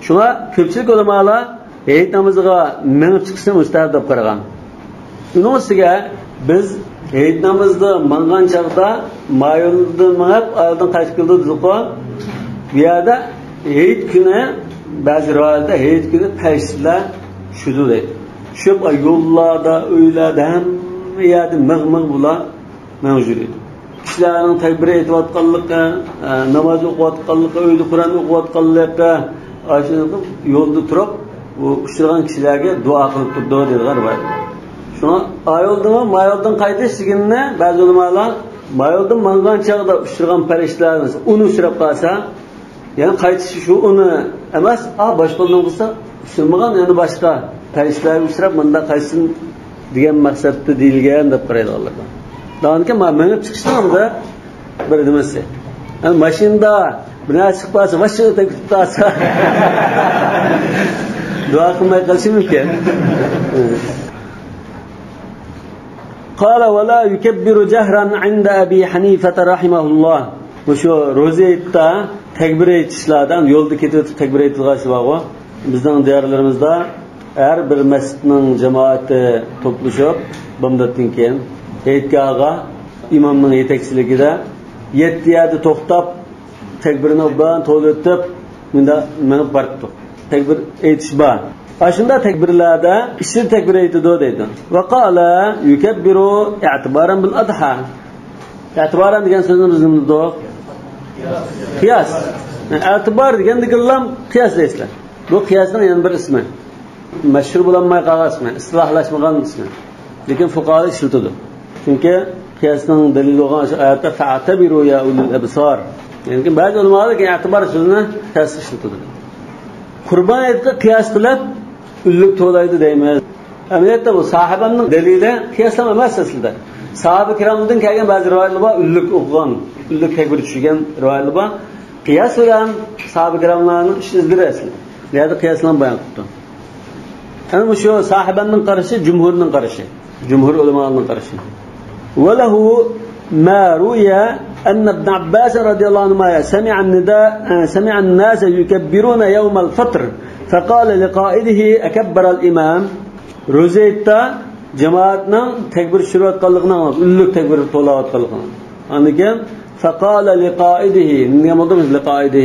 شۇڭا كۆپچىلىك ئۆلىمالار ھېيت نامىزىغا مېڭىپ چىقىشنى مۇستەھەب دەپ قارىغان. ئۇنىڭ ئۈستىگە بىز ھېيت نامىزىدا ماڭغان چاغدا ما يولدىن مېڭىپ، ئايالدىن قايتىپ كېلىدۇ دېدۇققۇ. بۇ يەردە ھېيت كۈنى، بەزى رىۋايەتتە ھېيت كۈنى پەرىشتىلەر چۈشىدۇ دەيدۇ. چۈشۈپ، يوللاردا، ئۆيلەردە، ھەممە يەردە مىغ-مىغ بۇلار مەۋجۇت ئىدى. كىشىلەرنىڭ تەكبىر ئېيتىۋاتقانلىقى، ئە، ناماز ئوقۇۋاتقانلىقى، ئۆيدە قۇرئان ئوقۇۋاتقانلىقى، ئاشۇ يولدا تۇرۇپ، بۇ ئۇچرىغان كىشىلەرگە دۇئا قىلىپ تۇرىدۇ دەيدىغان رىۋايەت. شۇڭا ئايالدىنمۇ، مايالدىن قايتىش دېگىنىنى بەزى ئۆلىمالار مايالدىن ماڭغان چاغدا ئۇچرىغان پەرىشتىلەر ئۇنى ئۇچراپ قالسا، يەنى قايتىشى شۇ ئۇنى ئەمەس، ئا، باشقىلارنىڭ بولسا ئۇچرىمىغان، يەنە باشقا پەرىشتىلەرگە ئۇچراپ مۇنداق قايتسۇن دېگەن مەقسەتتە دېيىلگەن دەپ قارايدىغانلار بار. دېگەنكى، ما مېڭىپ چىقىشنىڭ ئەمدى بىر نېمىسى. يەنى ماشىنىدا بىر نەرسە چىقىپ قالسا، ماشىنا تەگىپ قالسا، دۇئا قىلماي قېلىشى مۇمكىن. قال ولا يكبر جهرا عند أبي حنيفة رحمه الله. مۇشۇ روزا ھېيتتا تەكبىر ئېيتىشلاردا، يولدا كېتىۋېتىپ تەكبىر ئېيتىلغان ئىش بارغۇ. بىزنىڭ دىيارلىرىمىزدا ھەر بىر مەسچىتنىڭ جامائىتى توپلىشىپ، بامداتتىن كېيىن ھېيتگاھىغا ئىمامنىڭ يېتەكچىلىكىدە يەتتە يەردە توختاپ، تەكبىرنى ئوبدان توۋلىتىپ، مۇنداق مېڭىپ باراتتۇق. تەكبىر ئېيتىش بار. ئاشۇنداق تەكبىرلەردە ئىچىدە تەكبىر ئېيتىدۇ دەيدۇ. وقال يكبر اعتبارا بالأضحى. ئەتىبارەن دېگەن سۆزنى بىز نېمە دېدۇق؟ قىياس. ئەتىبار دېگەندىكىنلا قىياس دەيسىلەر. بۇ قىياسنىڭ يەنە بىر ئىسمى. مەشھۇر بولالماي قالغان ئىسمى، ئىسلاھلاشمىغان ئىسمى. لېكىن فۇقاھالار ئىشلىتىدۇ. چۈنكى قىياسنىڭ دەلىلى بولغان شۇ ئايەتتە فەئتەبىرۇ يا ئۇلۇل ئەبسار. يەنى بەزى ئۆلىمالار ئەتىبار سۆزىنى تەس ئىشلىتىدۇ. قۇربان ھېيتقا قىياس قىلىپ، ئۈنلۈك توۋلايدۇ دەيمىز. ئەمەلىيەتتە بۇ ساھابەمنىڭ دەلىلى قىياسلام ئەمەس ئەسلىدە. ساھابە كىرامدىن كەلگەن بەزى رىۋايەتلەر بار، ئۈنلۈك ئوقۇغان، ئۈنلۈك تەكبىر چۈشۈرگەن رىۋايەتلەر بار. قىياس بىلەن ساھابە كىراملارنىڭ ئىش ئىزلىرى ئەسلى. بۇ يەردە قىياسلام بايان قىپتۇ. ئەنە مۇشۇ ساھابەمنىڭ قارىشى، جۇمھۇرنىڭ قارىشى. جۇمھۇر ئۆلىمالارنىڭ قارىشى. وله ما روي أن ابن عباس رضي الله عنهما سمع النداء، سمع الناس يكبرون يوم الفطر، فقال لقائده: أكبر الإمام. روزا ھېيتتا جامائەتنىڭ تەكبىر چۈشۈرۈۋاتقانلىقىنى ئاڭلاپ، ئۈنلۈك تەكبىر توۋلاۋاتقانلىقىنى. ئاندىن كېيىن، فقال لقائده، نېمە دېگەن بولدى بىز لقائده؟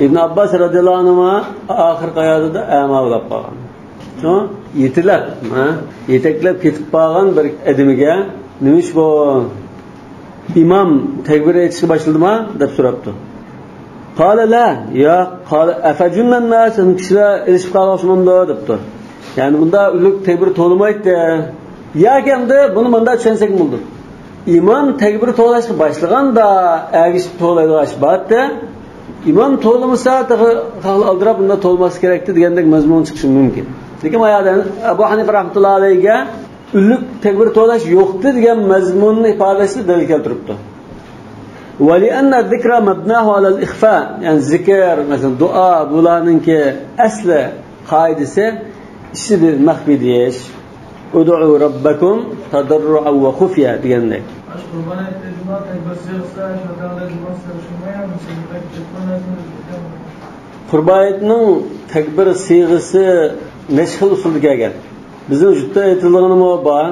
ئىبن ئابباس رەزىياللاھۇ ئەنھۇما ئاخىرقى ھاياتىدا ئەما بولاپ قالغان. شۇ يېتىلەپ، ھە؟ يېتەكلەپ كېتىپ قالغان بىر ئادىمىگە، نېمە ئىش بۇ؟ ئىمام تەكبىر ئېيتىشقا باشلىدىما؟ دەپ سوراپتۇ. قال لا، ياق. قال أفجن الناس، كىشىلەر ئېلىشىپ قالغان ئوخشىمامدۇ؟ دەپتۇ. يەنى بۇندا ئۈنلۈك تەكبىر توۋلىمايتتى. ياكى ئەمدى بۇنى مۇنداق چۈشەنسەكمۇ بولىدۇ. ئىمام تەكبىر توۋلاشقا باشلىغاندا ئەگىشىپ توۋلايدىغان ئىش بارتتى. ئىمام توۋلىمىسا، تېخى خەقلەر ئالدىراپ بۇنداق توۋلىماسلىقى كېرەكتى دېگەندەك مەزمۇن چىقىشى مۇمكىن. لېكىن بۇ يەردە ئەبۇ ھەنىفە رەھمەتۇللاھى ئەلەيھىگە ئۈنلۈك تەكبىر توۋلاش يوقتى دېگەن مەزمۇننى ئىپادىلەشتە دەلىل كەلتۈرۈپتۇ. ولأن الذكر مبناه على الإخفاء، يەنى زىكىر، مەسىلەن، دۇئا، بۇلارنىڭكى ئەسلى قائىدىسى ئىچىدە مەخپىي دېيىش. ادعوا ربكم تضرعا وخفية دېگەندەك. ئاشۇ قۇربان ھېيتتا جۇمۇ تەكبىر سىيغىسىدا شۇ ئادەملەر جۇمۇ سىيغىسى شۇنداق يا مۇشۇنداق؟ قۇربان ھېيتنىڭ تەكبىر سىيغىسى نەچچە خىل ئۇسۇلدا كەلگەن؟ بىزنىڭ يۇرتتا ئېيتىلىدىغىنىمۇ بار.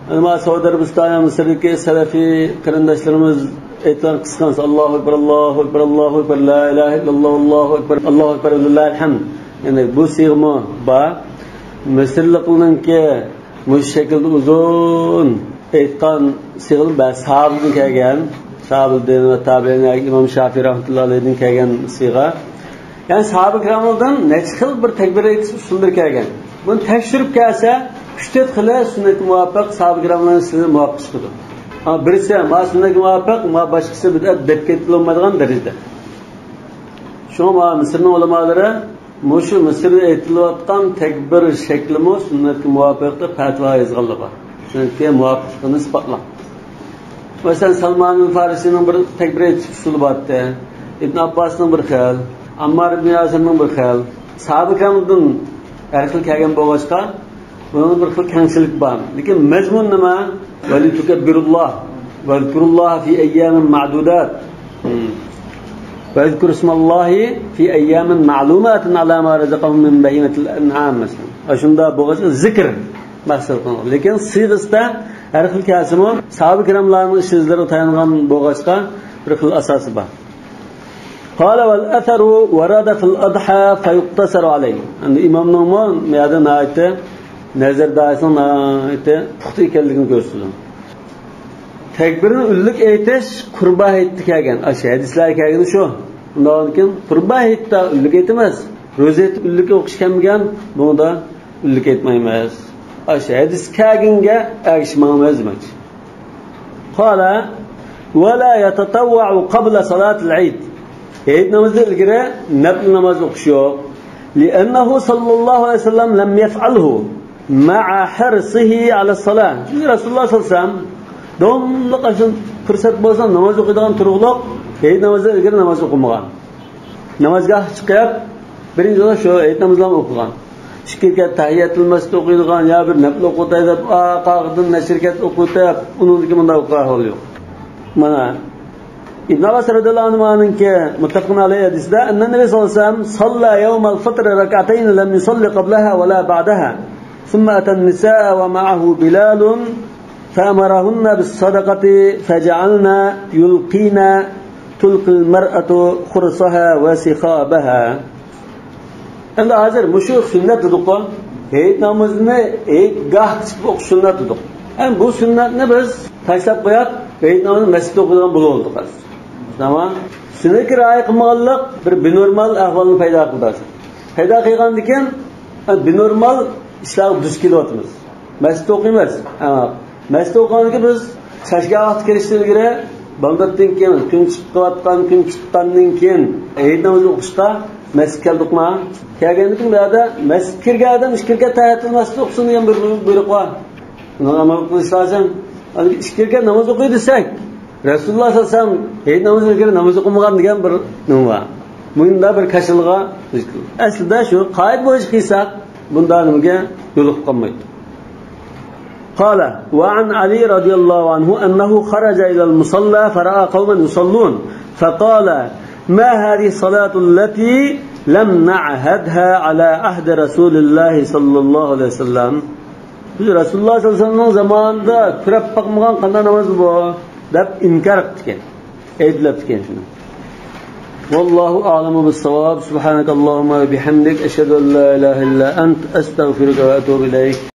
ئەمما سەئۇدى ئەرەبىستان يا مىسىردىكى سەلەفىي قېرىنداشلىرىمىز ئېيتقان قىسقىسى: الله أكبر، الله أكبر، الله أكبر، لا إله إلا الله، الله أكبر، الله أكبر، ولله الحمد. يەنى بۇ سىيغىمۇ بار. مىسىرلىقلارنىڭكى مۇشۇ شەكىلدە ئۇزۇن ئېيتقان سىيغىلار بار. ساھابىدىن كەلگەن، ساھابىدىن ۋە تابىئىن ياكى ئىمام شافىئى رەھمەتۇللاھى ئەلەيھىدىن كەلگەن سىيغە. يەنى ساھابە كىراملاردىن نەچچە خىل بىر تەكبىر ئېيتىش ئۇسۇللىرى كەلگەن. بۇنى تەكشۈرۈپ كەلسە، ئۈچ تۆت خىلى سۈننەتكە مۇۋاپىق، ساھابە كىراملارنىڭ سۈننىتىگە مۇۋاپىق چىقىدۇ. ئەمما بىرسى، مانا سۈننەتكە مۇۋاپىق، مانا باشقىسى بىدئەت دەپ كېتىلمايدىغان دەرىجىدە. شۇڭا مانا مىسىرنىڭ ئۆلىمالىرى مۇشۇ مىسىردا ئېيتىلىۋاتقان تەكبىر شەكلىمۇ سۈننەتكە مۇۋاپىق دەپ پەتىۋا يازغانلار بار. سۈننەتكە مۇۋاپىقلىقىنى ئىسپاتلاپ. مەسىلەن، سالمانۇل فارىسىنىڭ بىر تەكبىر ئېيتىش ئۇسۇلى بارتى. ئىبن ئابباسنىڭ بىر خىل، ئاممار ئىبن ياسىرنىڭ بىر خىل. ساھابە كىرامدىن ھەر خىل كەلگەن بولغاچقا، بۇنىڭ بىر خىل كەڭچىلىك بار. لېكىن مەزمۇن نېمە؟ ولتكبروا الله، واذكروا الله في أيام معدودات. ھم. واذكروا اسم الله في أيام معلومات على ما رزقهم من بهيمة الأنعام، مەسىلەن. ئاشۇنداق بولغاچقا زىكىر مەقسەت قىلىنغان. لېكىن سىيغىسىدا ھەر خىل كەلسىمۇ، ساھابە كىراملارنىڭ ئىش ئىزلىرىغا تايانغان بولغاچقا، بىر خىل ئاساسى بار. قال: والأثر ورد في الأضحى فيقتصر عليه. ئەمدى ئىمامنىڭمۇ بۇ يەردە ناھايىتى نەزەر دائىرىسىنى ناھايىتى پۇختا ئىكەنلىكىنى كۆرسىتىدۇ. تەكبىرنى ئۈنلۈك ئېيتىش قۇربان ھېيتتا كەلگەن. ئاشۇ ھەدىسلەردە كەلگىنى شۇ. ئۇنداق كېيىن قۇربان ھېيتتا ئۈنلۈك ئېيتىمىز. روزا ھېيتتا ئۈنلۈك ئوقۇش كەلمىگەن، بۇنىڭدا ئۈنلۈك ئېيتمايمىز. ئاشۇ ھەدىس كەلگەنگە ئەگىشىپ ماڭىمىز دېمەكچى. قال: ولا يتطوع قبل صلاة العيد. ھېيت نامىزىدىن ئىلگىرى نەپلى ناماز ئوقۇش يوق. لأنه صلى الله عليه وسلم لم يفعله مع حرصه على الصلاة. چۈنكى رەسۇلۇللاھ سەللەللاھۇ ئەلەيھى ۋەسەللەم داۋاملىق ئاشۇ پۇرسەت بولسا ناماز ئوقۇيدىغان تۇرۇقلۇق، ھېيت نامىزىدىن ئىلگىرى ناماز ئوقۇمىغان. نامازگاھقا چىقىپ، بىرىنچى بولۇپ شۇ ھېيت نامىزىنى ئوقۇغان. ئىككى رەكەت تەھىيەتۇل مەسجىد ئوقۇيدىغان يا بىر نەپلى ئوقۇتاي دەپ، ئارقىدىن نەچچە رەكەت ئوقۇتۇپ، ئۇنىڭدىن كېيىن مۇنداق ئوقۇغان ئەھۋال يوق. مانا، ئىبن ئابباس رەزىياللاھۇ ئەنھۇمانىڭكى مۇتتەپىقۇن ئەلەيھى ھەدىسىدە، أن النبي صلى الله عليه وسلم صلى يوم الفطر ركعتين لم يصل قبلها ولا بعدها، ثم أتى النساء ومعه بلال فأمرهن بالصدقة فجعلن يلقين، تلقي المرأة خرصها وسخابها. ئەمدى ھازىر مۇشۇ سۈننەت دېدۇققۇ، ھېيت نامىزىنى ھېيتگاھتا چىقىپ ئوقۇش سۈننەت دېدۇق. ئەمدى بۇ سۈننەتنى بىز تاشلاپ قويۇپ، ھېيت نامىزىنى مەسچىتتە ئوقۇيدىغان بولۇۋالدۇق ھازىر. تامام. سۈننەتكە رىئايە قىلمىغانلىق بىر بىنورمال ئەھۋالنى پەيدا قىلدى ھازىر. پەيدا قىلغاندىن كېيىن، بىنورمال ئىشلارغا دۇچ كېلىۋاتىمىز. مەسچىتتە ئوقۇيمىز. ھە. مەسچىتتە ئوقۇغاندىن كېيىن بىز چاشگاھقا كىرىشتىن ئىلگىرى، بامداتتىن كېيىن، كۈن چىقىۋاتقان، كۈن چىققاندىن كېيىن ھېيت نامىزى ئوقۇشقا مەسچىتكە كەلدۇقما؟ كەلگەندىن كېيىن بۇ يەردە مەسچىتكە كىرگەن ئادەم ئىككى رەكەت تەھىيەتۇل مەسچىت ئوقۇسۇن دېگەن بىر بۇيرۇق بار. بۇنىڭغا ئەمەل قىلىش لازىم. ئىككى رەكەت ناماز ئوقۇي دېسەك، رەسۇلۇللاھ سەللەللاھۇ ئەلەيھى ۋەسەللەم ھېيت نامىزىدىن ئىلگىرى ناماز ئوقۇمىغان دېگەن بىر نېمە بار. مۇنداق بىر كاشىلىغا، ئەسلىدە شۇ قائىدە بويىچە قىلساق، بۇنداق نېمىگە يولۇقۇپ قالمايدۇ. قال: وعن علي رضي الله عنه أنه خرج إلى المصلى فرأى قوما يصلون فقال: ما هذه الصلاة التي لم نعهدها على عهد رسول الله صلى الله عليه وسلم. بىز رەسۇلۇللاھ سەللەللاھۇ ئەلەيھى ۋەسەللەمنىڭ زامانىدا كۆرۈپ باقمىغان قانداق ناماز بۇ؟ دەپ ئىنكار قىپتىكەن. ئەيىبلەپتىكەن شۇنى. والله أعلم بالصواب. سبحانك اللهم وبحمدك، أشهد أن لا إله إلا أنت، أستغفرك وأتوب إليك.